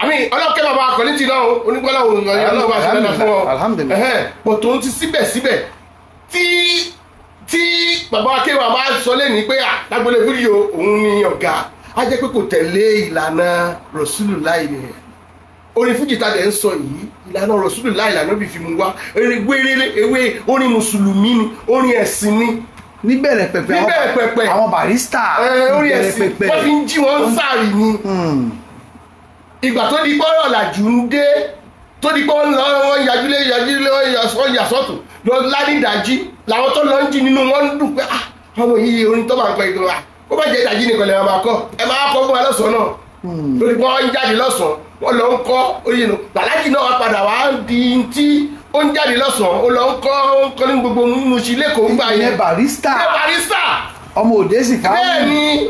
S2: àmì ọlọ́kẹ́ bàbá akọni ti náà onígbọ́lá òun ọlọ́wọ́ àṣẹ lẹ́nà fún ọ.
S1: Alhamdulillah.
S2: Pọ̀ tó ń ti síbẹ̀síbẹ̀ tí bàbá akéwà máa sọ lẹ́ni pé lágbólé fújì o òun ni ọ̀gá, á jẹ́ pé kò tẹ̀lé ìlànà Rasulullahi nìyẹn. Orin fújì tá a dẹ̀ ń sọ yìí, ìlànà Rasulullahi ìlànà bí fi mu wá wéré ewé orin mùsùlùmí ni, orin ẹ̀sìn ni.
S1: Níbẹ̀rẹ̀ pẹ̀pẹ̀
S2: níbẹ̀rẹ̀ pẹ̀pẹ̀
S1: àwọn Barrister
S2: orin ẹ̀sìn wọ́n fi ń jí wọn ń sàrì ni. Ìgbà tó di gbọ́rọ̀ làjú ń dé, tó di pé wọ́n lọ wọ́n yajúlé yajúlé wọ́n yà sọ́tún lọ ládìdájí làwọn tó lọ ń jí nínú wọn ń dùn pé àwọn yìí orin tó máa ń kọ ìgbà wa ó bá jẹ́ ìdájí nìkan lè máa kọ́, ẹ máa kọ́ fún wa lọ́sàn-án náà. Lórí pé wọ́n ń jáde lọ́sàn-án wọ́n lọ ń kọ́ oyin nù. Làlájì náà wá padà wá di tí ó ń jáde lọ́sàn-án, ó lọ ń kọ́, ó ń kọ́ ní gbogbo Mushin lẹ́kọ̀ọ́ ń gbà yẹn.
S1: Ìyẹn Barrister.
S2: Ìyẹn Barrister.
S1: Ọmọ òde sì ká.
S2: Bẹ́ẹ̀ ni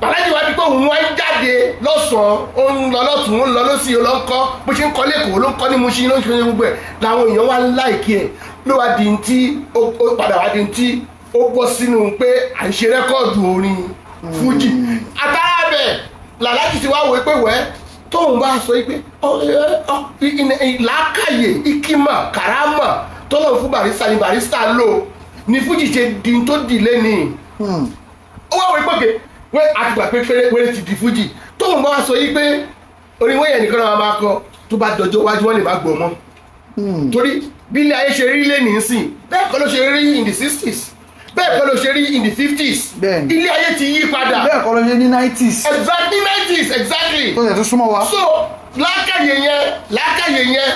S2: Bàlájì wá di pé òun wá ń jáde lọ́sàn-án, ó ń lọ lọ́tún, ó ń lọ lọ́sì, ó lọ ń kọ́ bó ṣe ń kọ́ lẹ́kọ̀ọ́ ló ń kọ́ ní Mushin ló ń ṣe gbogbo ẹ̀ làwọn èèyàn wá ń láìkí ẹ̀ ló wá di tí ó padà wá di tí ó bọ́ sínú pé à ń ṣe rẹ́kọ̀dù orin fújì. Àtàrà bẹ̀ Làlájì ti wá wò pé wẹ́ tóun bá sọ pé làákàyè ikima karama tọ́lọ̀ fún Barrister ni Barrister lò ní fújì ṣe di tó dì lẹ́nìí. Ó wá wọ ìpòkè wẹ́ àtìgbà pé wẹ́rẹ́ ti di fújì tóun bá wá sọ yí pé orin wẹ́yẹ̀ nìkan náà máa kọ, tó bá dọjọ́ iwájú wọn lè má gbọ́ mọ́. Torí bí ilé ayé ṣe rí lẹ́nìí sìn, bẹ́ẹ̀ kọ́ ló ṣe rí in the 60s, bẹ́ẹ̀ kọ́ ló ṣe rí in the 50s, ilé ayé ti yí padà,
S1: bẹ́ẹ̀ kọ́ ló ṣe ní 90s,
S2: exactly 90s, exactly
S1: tó ṣe tó súnmọ́ wa.
S2: So lákàyè yẹn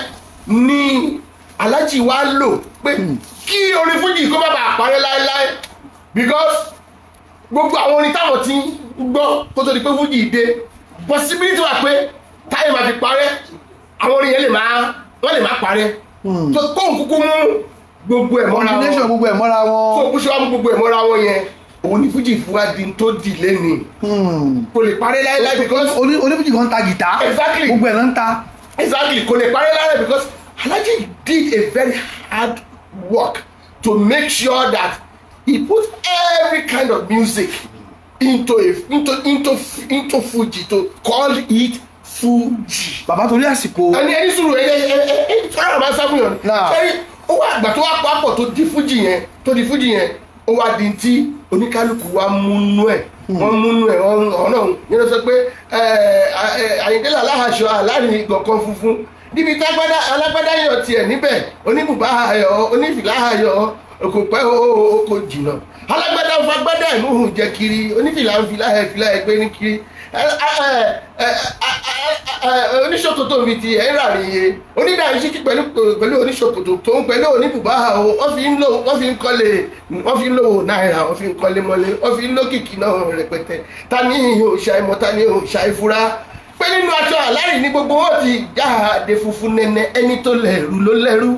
S2: ni Alhaji wa lò pé kí orin fújì kó má bàa parẹ́ láéláé, because gbogbo àwọn orin táwọn ti ń gbọ́ kó tó di pé fújì dé, possibility wà pé táyé máa fi parẹ́, àwọn orin yẹn lè máa wọ́n lè má parẹ́. So kóhùn kúkú mú gbogbo ẹ̀ mọ́ra wọn,
S1: combination gbogbo ẹ̀ mọ́ra wọn.
S2: So kó ṣe wá mú gbogbo ẹ̀ mọ́ra wọn yẹn, òun ni fújì fún wa di tó di lẹ́ni. Kò lè parẹ́ láéláé because
S1: onífújì kan ta gìtá,
S2: exactly
S1: gbogbo ẹ̀ ló ń ta.
S2: Exactly, kò lè parẹ́ láéláé because Alhaji did a very hard work to make sure that he put every kind of music into Fuji, to call it Fuji.
S1: Bàbá torí àsìkò.
S2: Ẹni sùúrù ẹ sọ̀rọ̀ máa ń sáfún yàn. Ṣé ó wá àgbà tó wá papọ̀ tó di Fuji yẹn, tó di Fuji yẹn, ó wá di tí oníkálukú wa múnú ẹ̀, wọ́n múnú ẹ̀ ọ̀nà yẹn ló sọ pé Àyìndé làláhàṣọ aláàrin gọ̀kan funfun níbi tágbádá alágbádá yàn tiẹ̀ níbẹ̀, oníbùbá ayọ̀ onífìlà ayọ̀ kò pẹ́ o kò jìnnà, alágbádá ń fagbádá ìmúhùn jẹ kiri, onífìlà ń filà ẹ̀ filà ẹ̀ gbé ní kiri, oníṣòkòtò mi ti ẹ̀ ń rà níye, onídàáṣíkí pẹ̀lú oníṣòkòtò tó ń pẹ̀lú oníbùbá o, wọ́n fi ń kọ́lé, wọ́n fi ń lówó náírà, wọ́n fi ń kọ́lé mọ́lé, wọ́n fi ń lókìkí náà rẹpẹtẹ. Ta ni òòṣà ìmọ̀, ta ni òòṣà ìfura, pé nínú aṣọ àlárì ní gbogbo wọn ti jáde funfun nẹ́nẹ́, ẹni tó lẹ́rù ló lẹ́rù,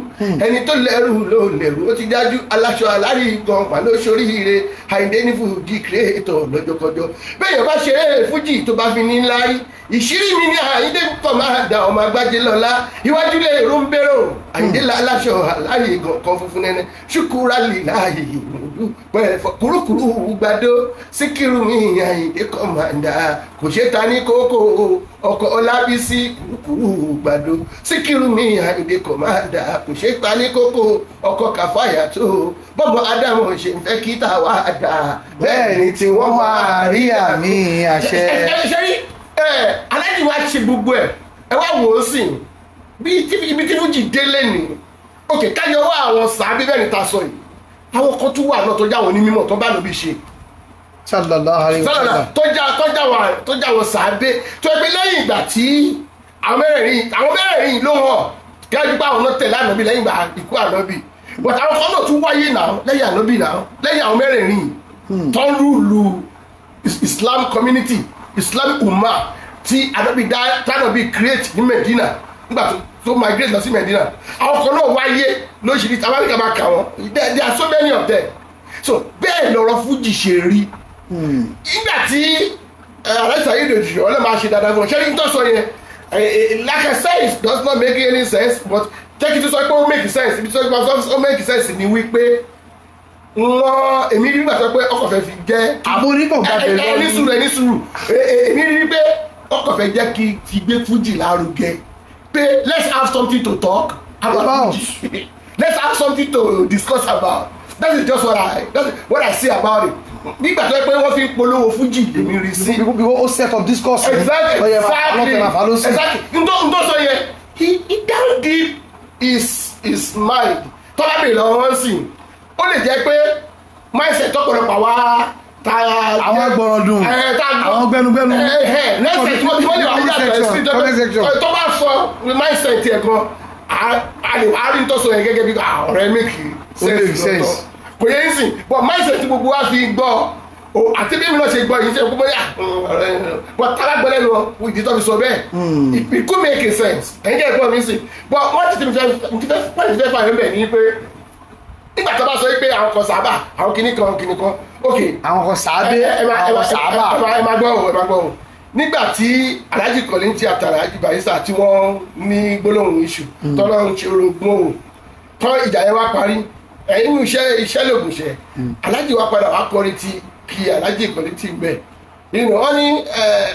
S2: ẹni tó lẹ́rù ló lẹ́rù, ó ti dájú aláṣọ àlárì gan wà ló ṣoríire. Àyìndé ní fújì creator lọ́jọ́kọjọ́, bẹ́ẹ̀ yóò bá ṣe eré fújì tó bá fi ní láárí, ìṣírí mi ní Àyìndé kọ̀ máa da ọmọ agbájé lọ́la, iwájú lè ró ń bẹ̀rọ̀ Àyìndé aláṣọ àlárì gan kan funfun nẹ́nẹ́, ṣùkúrà lè láàyè pẹ̀lú kúrúkúrú gbàdó síkírù mi Àyìndé kọ̀ máa da kò ṣe ta ní kókó ọkọ̀ Ọlábísí kúrúkúrú gbàdó síkírù mi Àyìndé kọ̀ máa dà kò ṣe ta ní kókó ọkọ̀ Kàfáyà tó bọ́mọ Ádámù ṣe ń fẹ́ kí tàwa dà
S1: bẹ́ẹ̀ ni tí wọ́n máa rí àmì àṣẹ.
S2: Ẹ ṣe rí Aláàjì wa ṣe gbogbo ẹ, ẹ wá wò ó sìn bí ibi tí fújì délé ni òkè káyọ̀ wá àwọn sàábí bẹ́ẹ̀ ni ta sọ yìí, àwọn kan tún wà náà tó jáwọn onímọ̀ tó bá lóbi ṣe
S1: sallallahu alaihi wasallam
S2: tó já wọn sàábé tó ẹgbẹ́ lẹ́yìn ìgbà tí àwọn mẹ́rẹ̀ẹ̀rin ló hàn gẹ́gẹ́ bí àwọn náà tẹ̀lé ànábì lẹ́yìn ìgbà ikú ànábì, but àwọn kan náà tún wáyé náà lẹ́yìn ànábì náà lẹ́yìn àwọn mẹ́rẹ̀ẹ̀rin tó ń rúlu Islam community, Islam umma tí Ànábì dá, tánàbí create ní Medina nígbà tó migrate lọ sí Medina. Àwọn kan náà wáyé lóṣìṣẹ́ Amẹ́ríkà máa kà wọ́n. There are so many of them. So bẹ́ẹ̀ lọ̀rọ̀ fújì ṣe rí. Nígbà tí Alhaji Saheed Òṣùpá ọlọ́run máa ṣe dáadáa fún ọ, ṣé ní tó sọ yẹn, like I said, it does not make any sense, but jẹ́ kí n tún sọ pé ó make sense. Ibi tí ó make sense ni wípé wọ́n, èmi rí nígbà tó pé ọkọ̀ fẹ́ fi jẹ́
S1: Àbóríkọ̀ gbàgbé
S2: ẹ ní sùúrù, ẹ ní sùúrù. Èmi rí pé ọkọ̀ fẹ́ jẹ́ kí ti gbé fújì lárugẹ, pé let's have something to talk about,
S1: About.
S2: Fuji. Let's have something to discuss about. That is just what I that's what I say about it. Nígbà tó yẹ pé wọ́n fi ń polówó fújì, èmi rí sí.
S1: Bí ó set up discourse ni.
S2: Exactly.
S1: Ó yẹ ọlọ́tẹ̀ máa fà ló sí.
S2: Exactly. Ntọ́ sọ yẹn, he down deep his mind. Tọ́lá bèrè lọ́wọ́ wọn sì, ó lè jẹ́ pé mindset tọ́pọ̀lọpọ̀ wá ta.
S1: Àwọn agbọ̀rọ̀dùn, àwọn gbẹnugbẹnu.
S2: Mindset tí wọ́n lè wá yàtọ̀ sí
S1: Comment section.
S2: tó bá sọ mindset yẹn gan, a lè wá rí ntọ́sọ yẹn gẹ́gẹ́ bí ọ̀rẹ́ make
S1: Ó make
S2: sense
S1: sense.
S2: lọ́tọ̀. Kò yẹ ń sìn, but mindset tí gbogbo wa fi gbọ́ o àti bí mi náà ṣe gbọ́ yìí ṣe gbogbo yà ọ̀rẹ́, but tábà gbọ́ lẹ́nu ọ ìdí tó fi sọ bẹ́ẹ̀, it could make a sense. Ẹ̀yin jẹ́ ẹ̀gbọ́n mi sìn, but wọ́n ti ti fẹ́ fà yín bẹ̀ ní pé nígbà tó bá sọ pé àwọn kan sábà, àwọn kìnnì kan kìnnì kan, ok.
S1: Àwọn kan sàábé, àwọn kan sàábà.
S2: Ẹ máa gbọ́ o, ẹ máa gbọ́ o. Nígbà tí Alhaji Kollington àti Alhaji Barrister tí wọ́n ní gbólóhùn iṣu tọ́lọ́ ń ṣe orogún o tán, ìjà yẹn wá parí. Ẹ̀yin iṣẹ́ lògùn ṣe. Alhaji wá padà wá kọrin ti kí Alhaji Kollington bẹ̀ nínú wọn ní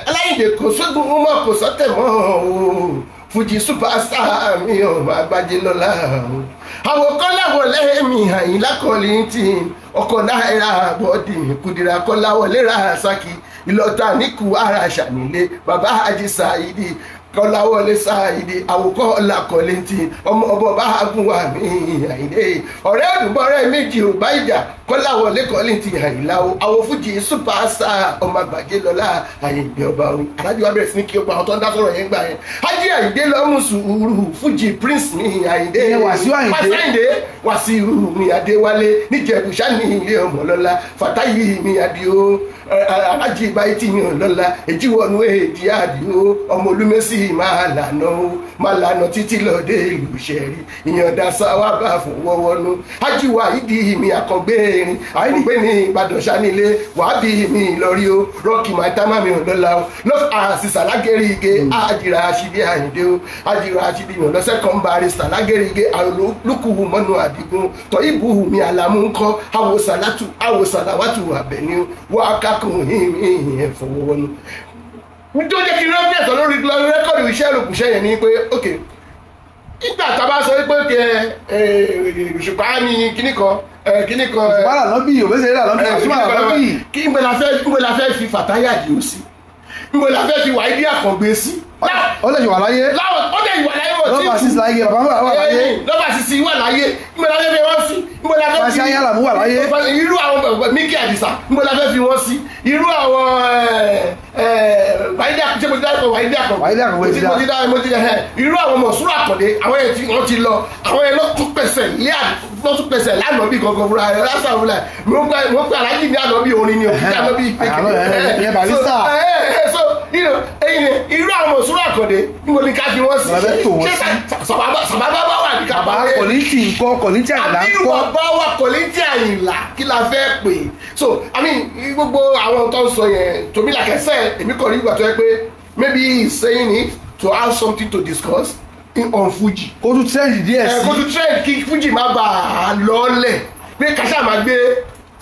S2: aláìdè kò sógun mọ́, kò sọ́tẹ̀ mọ́ o, Fuji superstar mi ò máa gbájé lọ́la o, àwọn kọ́láwọlé mi Àyìnlá Kollington, ọkọ̀ náírà bọ́ọ̀dì kùdìrà kọ́láwọlé Rasaki ìlọ́ta níkù ara ṣànílé bàbá Haji Saidi kọ́láwọlé Saidi, àwòkọ́ ọ̀la Kollington, ọmọ ọbọ̀ bá gùn wà mí Àyìndé, ọ̀rẹ́ òdùbọ̀rẹ́ méjì ò bá ìjà, kọ́láwọlé Kollington Àyìnlá o, àwọn Fuji superstar, ọmọ àgbàjẹ lọ́la Àyìndé ọba orin. Alájú wa bẹ̀rẹ̀ sí ní kí o pa àwọn tó ń dá sọ̀rọ̀ yẹn gbà yẹn. Haji Àyìndé lọ́mú sùúrù, Fuji prince ní Àyìndé.
S1: Ìyẹn Wàsíù Àyìndé.
S2: Wàsíù Àyìndé, Wàsíù mi Adéwálé níjẹ̀bùsá ní ilé ọmọlọ́lá, Fàtáyì mi Àdìo, Alájì báyìí tí mi ò lọ́la èjìwọ̀nù èjì Àdìo, ọmọ olúmẹ́sì máa lànà o, máa lànà títí lọ́dẹ ìlú sẹ̀rí ìyànda sáwábà fún wọ́wọ́nú. Ajíwá ìdí mi àkàngbé erin àìgbé ní Ìbàdàn sanilé wàábì mi Ìlọrí o, rọ́ọ̀kì máa mi ò lọ́la o, lọ́f àṣìṣà lágẹ̀rìgẹ̀ àjìrà àṣìbí Àyìndé o, àjìrà àṣìbí mi ò lọ second barrister lágẹ̀rìgẹ̀ àròlùkù mọ́nú àdìgún tọ́ ìbú mi àlàmú ńkọ́ àwòsàlátù àwòsàlàwàtù àbẹ̀ní wọ́n akákùn yìnyín ẹ̀fọwọ́nú. Tó jẹ́ kí rẹ́fẹ̀sì lórí record iṣẹ́ òkùnṣẹ́ yẹn ni pé ok, nígbà tá a bá sọ pé kẹ Òṣùpá ní kíní kan, kíní kan.
S1: Òṣùpá lànà bí Òbésèré lànà bí Òṣùpá lànà bí.
S2: Kí nbẹ la fẹ́ fi Fàtáyà Àdìó sí? Nbẹ la fẹ́ fi Wáídì Àkàngbé sí?
S1: Ó lè ṣe wà láyé.
S2: Láwọn ó dẹ̀ ìwà láyé wọ̀ tí
S1: Lọ́ba sísè láyé, bàbá wà láyé.
S2: Lọ́ba sísè wà láyé. Nbẹ la fẹ́ fi wọ́n sí? Nbẹ la fẹ́ fi
S1: Fàṣẹ Ayálàmú wà láyé.
S2: Irú àwọn Míkì Àdìsá, nbẹ la fẹ́ fi wọ́n sí? Irú àwọn Wáídì Àkàngbé, ṣé mo ti dárúkọ Wáídì Àkàngbé?
S1: Wáídì Àkàngbé ti dá.
S2: Mo ti dá, mo ti dá. Irú àwọn Mọ̀súrù Àkàndé, àwọn yẹn tí wọ́n ti lọ, àwọn yẹn lọ́tún pẹ̀sẹ̀ lé, lọ́tún pẹ̀sẹ̀ lánàá bí gangan fúnra rẹ̀ lásán fúnra rẹ̀. Mo gbé aláàjì ní àná bí orin ni òkúta àná bí.
S1: Ìyẹn Barrister.
S2: So irú àwọn Mọ̀súrù Àkàndé, níbo ni ká fi wọ́n sí?
S1: Bàbá tó wọ́n
S2: ṣé
S1: sí.
S2: sàbábá bá wà ní ká
S1: Bàbá Kollington ńkọ́? Kollington Àyìnlá
S2: àbí
S1: ńkọ́?
S2: Bàbá wa Kollington Àyìnlá, kí la fẹ́ pè? So I mean, gbogbo àwọn tó ń sọ yẹn, tòmí làkẹsẹ̀ èmi kàn ní ìgbà tó yẹ pé maybe he is saying it to have something to discuss on Fuji.
S1: Kó tún trend díẹ̀
S2: Ẹ
S1: sí.
S2: kó tún trend kí Fuji má bàa lọ́lẹ̀, pé kàṣà máa gbé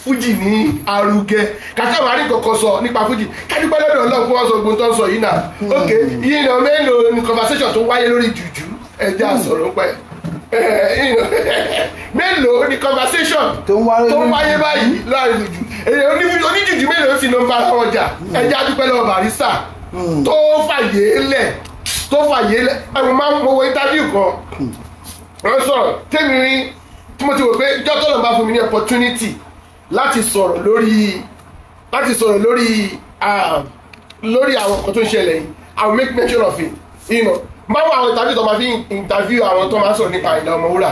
S2: Fuji ní arugẹ, kàṣà máa rí kankan sọ nípa Fuji. Kádúpẹ́ lọ́dọ̀ Ọlọ́run kó wọ́n sọ gbogbo tó ń sọ yìí náà. Ok, yìí náà, mélòó ni conversation tó wáyé lórí jùjú ẹja sọ̀rọ̀ pẹ́? Mélòó ni conversation
S1: tó ń wáyé
S2: tó ń wáyé báyìí láàrin jùjú? Èyí oníjùjú mélòó sì ló ń bára wọn jà? Ẹja dúpẹ́ lọ́wọ́ Barrister tó fàyè lẹ̀, tó fàyè lẹ̀. Ẹ̀wọ̀n máa ń mo wo interview kan, wọ́n sọ̀rọ̀ tẹ́mi rí tí mo ti wò pé ìjọ́ tó lọ́n bá fún mi ní opportunity láti sọ̀rọ̀ lórí àwọn nǹkan tó ń ṣẹlẹ̀ yìí, I will make mention of it. Máa wọ àwọn interview tó máa fi interview àwọn tó máa ń sọ̀rọ̀ nípa Àyìnlá Ọmọwúrà.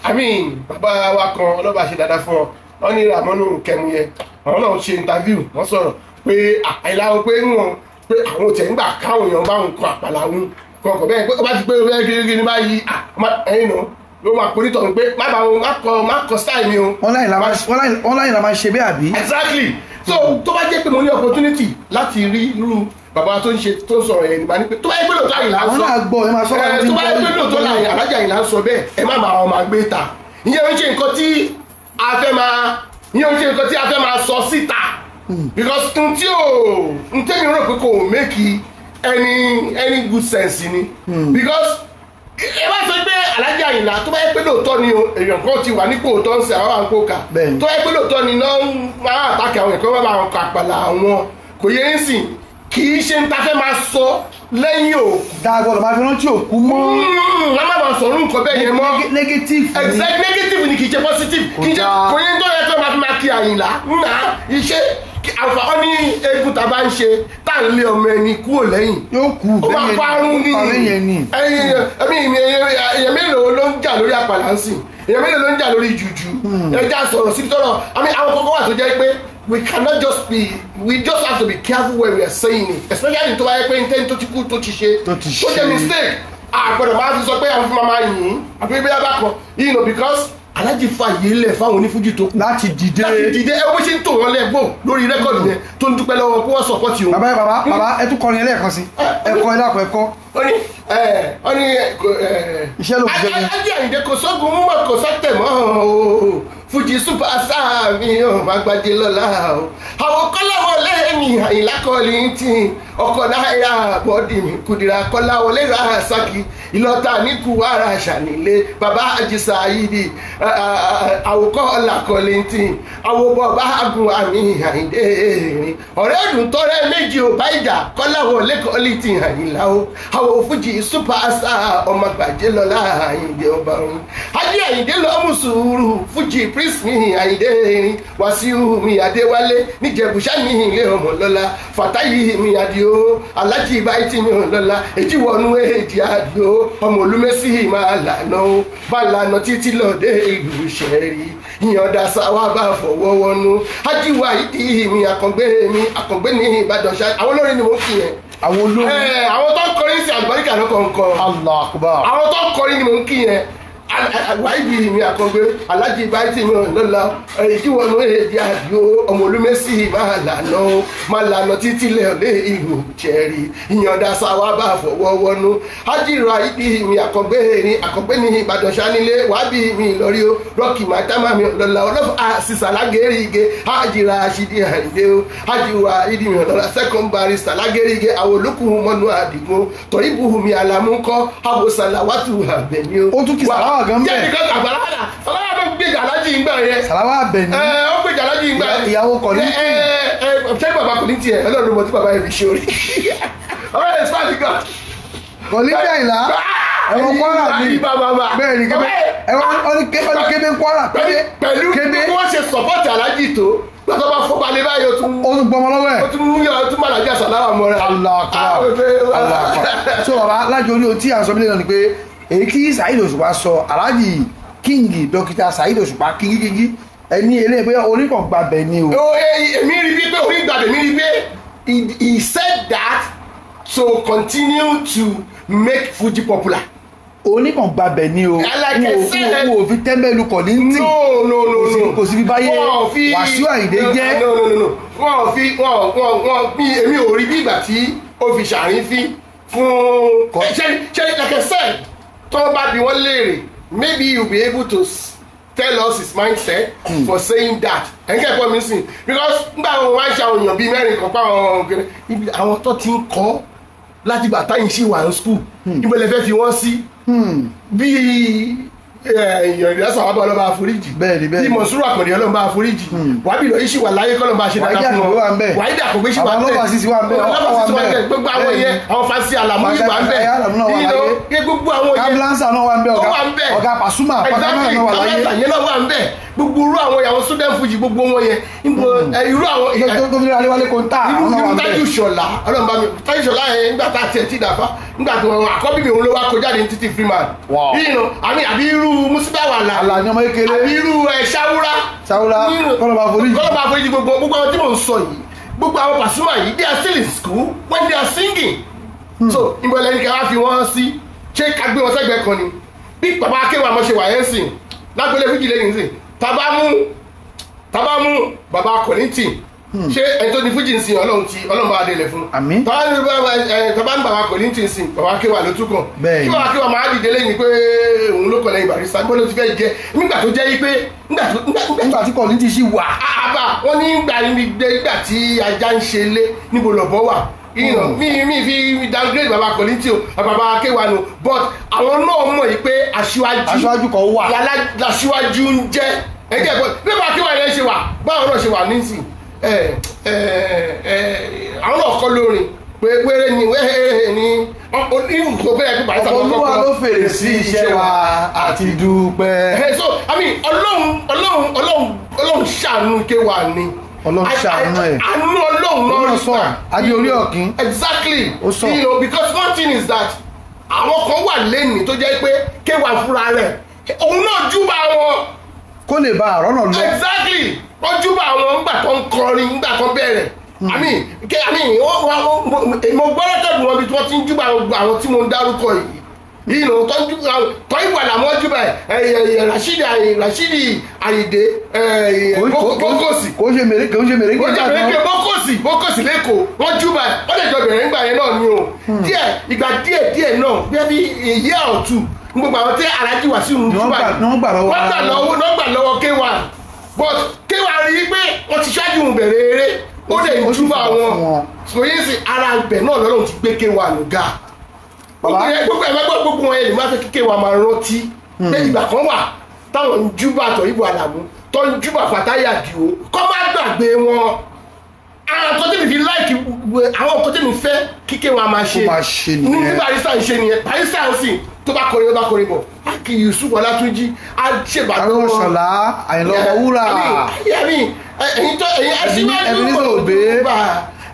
S2: I mean, bàbá wa kan ọlọ́ba ṣe dáadáa fún ọ, wọ́n ní Ramonu Kẹmúyẹ, àwọn náà ṣe interview, wọ́n sọ̀rọ̀ pé Àyìnlá o pé ń wọn Pé àwọn ò tẹ̀ ń gbà káwọn èèyàn bá ń kọ àpàlà òun kọkọ bẹ́ẹ̀ pé ó bá ti pé bẹ́ẹ̀ kiri ní báyìí, ẹ̀yìn náà ló máa porí tọ̀hún pé má bá wọn má kọ style mi o.
S1: Wọ́n láyìn la máa ṣe bẹ́ẹ̀ àbí.
S2: Exactly. So tó bá jẹ́ pé mo ní opportunity láti rí irú bàbá tó ń ṣe tó ń sọ̀rọ̀ yẹn nígbà ní pé tó bá yẹ pé lóòótọ́ Àyìnlá ń sọ,
S1: Àwọn náà gbọ́, ẹ máa sọ
S2: ẹ, tó bá yẹ pé lóòótọ́ Àlájì Àyìnlá ń sọ bẹ́ẹ̀, ẹ má máa máa gbé ta. Ìyẹn ń ṣe nǹkan tí a fẹ́ máa, ìyẹn ń ṣe nǹkan tí a fẹ́ máa sọ síta, because n tí ò n tẹ́mi rò pé kò make any good sense ni, because ẹ bá sọ pé Àlájì Àyìnlá, tó bá yẹ pé lóòótọ́ ni o, èèyàn kan ti wà nípò tó ń ṣe àwọn àǹkó kà, tó yẹ pé lóòótọ́ ni náà máa àtàkì àwọn ẹ̀kọ́ bá àwọn kàpàlà àwọn kò yẹ ń sìn, kì í ṣe ń ta fẹ́ máa sọ lẹ́yìn òkú.
S1: Dáa gbọ́dọ̀ máa fi rántí òkú mọ́.
S2: Wọ́n má máa sọ̀rọ̀ nǹkan bẹ́ẹ̀ yẹn mọ́.
S1: Negative ni.
S2: Exact, negative ni, kì í ṣe positive. Kì í ṣe kò yẹ tó yẹ tó máa fi máa kí Àyìnlá nà iṣẹ́ àǹfààní ní eégún tá a bá ń ṣe tá à ń lé ọmọ ẹni kúrò lẹ́yìn,
S1: yóò kú.
S2: Ó máa parun ní ẹ̀mí. Èèyàn mélòó ló ń jà lórí àpàlà ń sìn? Èèyàn mélòó ló ń jà lórí jùjú? Ẹja sọ̀rọ̀ síbi tọ́rọ̀ àmì àwọn kọ́kọ́ wà tó jẹ́ pé we cannot just be, we just have to be careful when we are saying it, especially tó bá yẹ pé ntẹ́ni tó ti kú tó ti ṣe
S1: tó
S2: tó jẹ́ mistake, àgbọ̀dọ̀ máa fi sọ pé àwọn fún máa yìn ín àbí bí abá kan, because Alájì fàyè lẹ̀ fáwọn onífújì tó kù
S1: láti dìde.
S2: Láti dìde. Ẹ bó ṣe ń tò wọ́n lẹ́gbọ̀n lórí record yẹn tó ń dúpẹ́ lọ́wọ́ kó wọ́n support òun.
S1: Bàbá, bàbá, bàbá, ẹ tún kọrin ẹlẹ́ẹ̀kan sí, ẹ kọ, ẹ dákun, ẹ kọ.
S2: Ó ní ẹ ó ní ẹ.
S1: Iṣẹ́ ló fi jẹ́ mi.
S2: Alájì Àyìndé, kò sógun mú mọ́, kò sọ́tẹ̀ mọ́ o, Fuji superstar mi ò má gbajẹ lọ́la o, àwọn Kọ́láwọlé mi, Àyìnlá Kollington, ọkọ̀ náírà bọ́dì mi, Kùdìrà Kọ́láwọlé Rasaki, Ìlọ́ta ní Kúwárà ṣànílé bàbá Àjísà yìí, àwòkọ́ ọ̀là Kollington, àwòbọ̀ bá agun àmì Àyìndé erin ọ̀rẹ́ ẹ̀dùn tọ́rẹ́ méjì ò bá ìjà, Kọ́láwọlé Kollington Àyìnlá o, àwọn Fuji superstar ọmọ gbàjẹ́ lọ́la Àyìndé ọba orin, Ajé Àyìndé lọ́mú sùúrù, Fuji prince mi Àyìndé erin, Wàsíù mi Adéwálé níjẹ̀bùsá ní ilé ọmọ lọ́la, Fàtáyì mi Àdìo, Alájì báyìí mi ò lọ́la, èjì wọnú èjì Àdìo ọmọ olúmẹ́sì máa lànà ó bá lànà títí lọ́dẹ ìlú ṣẹ̀rí ìyànda sáwá bá fọwọ́ wọnú ajíwá ìdí mi, àkàngbé mi, àkàngbé ní Ìbàdàn ṣá. Àwọn olórin ni mò ń kì yẹn.
S1: Àwọn olórin.
S2: Àwọn tó ń kọrin sí àlùbáríkà ló kàn kọ.
S1: Allah akbar.
S2: Àwọn tó ń kọrin ni mò ń kì yẹn. Wáìbì mi àkàngbé, Alájì báyìí mi lọ́la, ìdíwọ̀nù èdè Àdìo ọmọ olúmẹ́sì máa lànà ó máa lànà títí lẹ́ọ̀lẹ́ ìlú jẹ̀rì ìyànda sáwá bá fọwọ́ wọnú ájìrò àìdí mi àkàngbé erin àkàngbé ní Ìbàdàn sanilé wábì mi lórí o, rọ́ọ̀kì màtámà mi lọ́la, ọlọ́fà àṣìṣà lágẹ̀rìgẹ̀ ájìrà àṣìdí Àyìndé o, ájìrò àìdí mi lọ́la, second barrister lágẹ̀rìgẹ̀, àwọn olókùn mọ́nú àdìgún tọ́ríbù mi àlàmúkọ́ àbòsàlàwátù àbẹ̀ní o.
S1: Ó tún kí Sàláwà gan
S2: jẹ́
S1: bẹ́ẹ̀.
S2: Because àgbàlagbà Sàláwà ló gbèjà Alájì ń gbà yẹn.
S1: Sàláwà Àbẹ̀ní.
S2: Ẹ ó gbèjà Alájì ń gbà yẹn.
S1: Ìyàwó Kollington.
S2: Ẹ ẹ ẹ, ṣé bàbá kò ní tiẹ̀? Ọlọ́run mọ̀ tí bàbá yẹn fi ṣe orí. Ọ̀rẹ́ ẹ̀ sáà nìkan.
S1: Kollington Àyìnlá ẹ̀wọ̀n Kwara mi bẹ́ẹ̀ ni kébé ẹ̀wọ̀n ọ̀ní kébé Kwara kébé.
S2: Pẹ̀lú
S1: kébé.
S2: bí wọ́n ṣe support Alájì tó gbàtọ́ bá fọ́ balẹ̀ báyìí, ó tún
S1: Ó tún gbọmọ lọ́wọ́ ẹ̀.
S2: Ó tún mú yọ, ó tún má Alájì Sàláwà mọ́ra.
S1: Allah akbar, Allah akbar. So bàbá lájọ orí ohun tí à ń sọ mílíọ̀nù ni pé èyí tí Saheed Òṣùpá sọ, Alhaji King Dókítà Saheed Òṣùpá kíngíkíngí ẹni eléyìí bóyá oníkàngbàbẹ̀ ni o.
S2: Ó, èmi rí bí pé orí gbàgbé mi rí pé he said that to continue to make Fuji popular.
S1: Oníkàngbàbẹ̀ ni o.
S2: Like I said-
S1: Wo fi tẹ́ḿbẹ́lú Kollington.
S2: No, no, no, no.
S1: Kò sí fi báyé
S2: Wọ́n ò fi-
S1: Wàsíù Àyìndé jẹ́.
S2: No, no, no, no, wọ́n ò fi wọ́n wọ́n wọ́n bí èmi ò rí bí ìgbà tí ó fi ṣàrífín fún ṣe like I said, tó bá bi wọ́n léèrè, maybe you be able to tell us his mindset for saying that. Ẹ̀ńkẹ́ ẹ̀kọ́ mi sìn, because nígbà wọn wá ń ṣe àwọn èèyàn bíi mẹ́rin kan pa àwọn ọ̀gẹ̀rẹ̀ ibi àwọn tó ti ń kọ́ láti gbà táyìn sí wà ní school, ibo lè fẹ́ fi wọ́n sí? Bíi èèyàn ìdásọ̀ àwọn ọlọ́ba àforíjì,
S1: Bẹ́ẹ̀ni, bẹ́ẹ̀ni.
S2: bí Mọ̀súrù Àkàndé, ọlọ́ba àforíjì, wàbí lọ yìí sì wà láyé, kọ́lọ́ba ṣe
S1: Wàhídì
S2: dáadáa fún
S1: Àkàngbé wà ń bẹ̀.
S2: Wàhídì Àkàngbé sì wà ń
S1: Àwọn
S2: bẹ̀.
S1: Ọlọ́ba Sísì wà ń bẹ̀.
S2: Ọlọ́ba
S1: Ọkọ̀
S2: Sísì wà ń bẹ̀. Gbogbo àwọn
S1: Bẹ́ẹ̀ni.
S2: yẹn, àwọn Fásí Àlàmú yìí wà ń bẹ̀.
S1: Fásí Àlàmú náà wà
S2: You know,
S1: láyé.
S2: yẹ gbogbo àwọn yẹn
S1: Kábílánsà náà wà ń bẹ̀.
S2: tó
S1: Ọ̀gá
S2: wà ń bẹ̀.
S1: Ọ̀gá Pasuma Pàtàkì náà wà láyé.
S2: Kábílánsà yẹn náà wà ń bẹ̀. Gbogbo irú àwọn ìyàwó student Fuji, gbogbo wọn yẹn níbo, irú àwọn
S1: tó fi Adéwálé Kóńtà,
S2: irú
S1: àwọn náà
S2: irú
S1: wà ń bẹ̀.
S2: Tájú Ṣọlá, Ọlọ́run bá mi Tájú Ṣọlá yẹn, nígbà tá a tiẹ̀ ti dàfa, nígbà tó àkọ́bí mi òun ló wá kọjá ní títí Freeman.
S1: Wow.
S2: Yìí nù àmì àbí irú Musiba wà là
S1: Àlàní ọmọ kékeré.
S2: Àbí irú ẹ Ṣáwúrá.
S1: Ṣáwúrá, kọ́lọ́ba foríjì.
S2: Kọ́lọ́ba foríjì. Gbogbo àwọn tí mò ń sọ yìí, gbogbo àwọn Pasuma yìí, they are still in school when they are thinking. So ìbọ̀lẹ̀ ní ká wá fi wọ́n sí, ṣé ká gbé wọn sẹ́gbẹ̀ẹ́ kan ni? Bí bàbá akéwà mọ́ ṣe wà yẹn sìn lágbélé fújì lẹ́yìn sìn, tábà mú bàbá Kọ̀lìntì, ṣé ẹni tó ní fújì ń sìn Ọlọ́run ti Ọlọ́run bá délẹ̀ fún.
S1: Àmín.
S2: Tábà ń bàbá Kọ̀lìntì ń sìn, bàbá akéwà ló tún kàn.
S1: Bẹ́ẹ̀ni.
S2: Kí bàbá akéwà máa dìde lẹ́yìn pé òun ló kọ̀ lẹ́yìn Barrister, gbọ́dọ̀ ti fẹ́ jẹ nígbà tó jẹ́ yí pé nígbà
S1: tí Kọ̀lìntì sì wà.
S2: Àbá wọn ní gbà tí ajá ń ṣe lé níbo lọ̀bọ wà. Mi fi downgrade bàbá Kọ̀lìntì o, bàbá akéwà nù, but àwọn náà mọ̀ yìí pé
S1: aṣíwájú kan wà,
S2: làṣíwájú ń jẹ́ ẹgbẹ́ ẹ̀kọ́. Bí bàbá akéwà yẹn ṣe wà, báwọn náà ṣe wà nísìn, àwọn náà kọ́ lórin pé wéré ni wéré ni ìfúnkò bẹ́ẹ̀ pé Barrister ló kọ́kọ́.
S1: Olúwa ló fèrè sí iṣẹ́ wa àti dúpẹ́.
S2: So I mean Ọlọ́run ṣàánú Kéwà ni.
S1: Ọlọ́run ṣàánú ẹ̀.
S2: Àánú Ọlọ́run náà
S1: sọ adé orí ọ̀kín.
S2: Exactly.
S1: Ó sọ.
S2: You know, because one thing is that àwọn kan wà lẹ́nìí tó jẹ́ pé Kéwà fúnra rẹ̀ òun náà júbà wọn.
S1: Kó lè bá àrọ́ náà lọ.
S2: Exactly. Wọ́n júbà wọn ńgbà tó ń kọrin, ńgbà tó ń bẹ̀rẹ̀. I mean mo gbọ́ rẹ́kọ̀dù wọn bí wọ́n ti ń júbà àwọn tí mo ń dárúkọ yìí. You know, tọ́ ìwà làwọn júbà ẹ̀ Rashidi Ayinde Bókòsì.
S1: Kò ṣe mèrèké
S2: Bókòsì lẹ́kọ̀ọ́ wọ́n júbà ẹ̀, wọ́n lè jọ bẹ̀rẹ̀ ńgbà yẹn náà ni o. Díẹ̀ ìgbà díẹ̀ náà bí i year or two gbogbo àwọn tí Alhaji Wasiu ń júbà
S1: wọ́n gbà
S2: lọ́wọ́ Kéwà, but Kéwà rí i pé wọ́n ti ṣáájú òun bẹ̀rẹ̀ eré, ó lè júbà wọn. Sòyìn sí ara ibẹ̀ náà lọ́lọ́run ti gbé Kéwà nùgà. Gbogbo ẹ̀ gbogbo wọn ẹ̀ lè má fẹ́ kí Kéwà máa rántí pé ìgbà kan wà táwọn ń júbà Tọ́yìnbó Àlàmú, tó ń júbà Fàtáyì Àdìó, kọ́ má gbàgbé wọn. Àwọn nǹkan tẹ́mi fi láìkì, àwọn nǹkan tẹ́mi fẹ́ kí Kéwà máa ṣe ní bí Barrister ń ṣe nìyẹn. Barrister ń sìn tó bá kọrin, ó bá kọrin bọ̀, a kì í Yusuf Ọlátúnjí, a ṣèbàdàn
S1: wọn. Ṣọlá Àyìnlá Ọmọwúrà.
S2: Ẹ̀yin tó ẹ̀yin aṣíwájú bá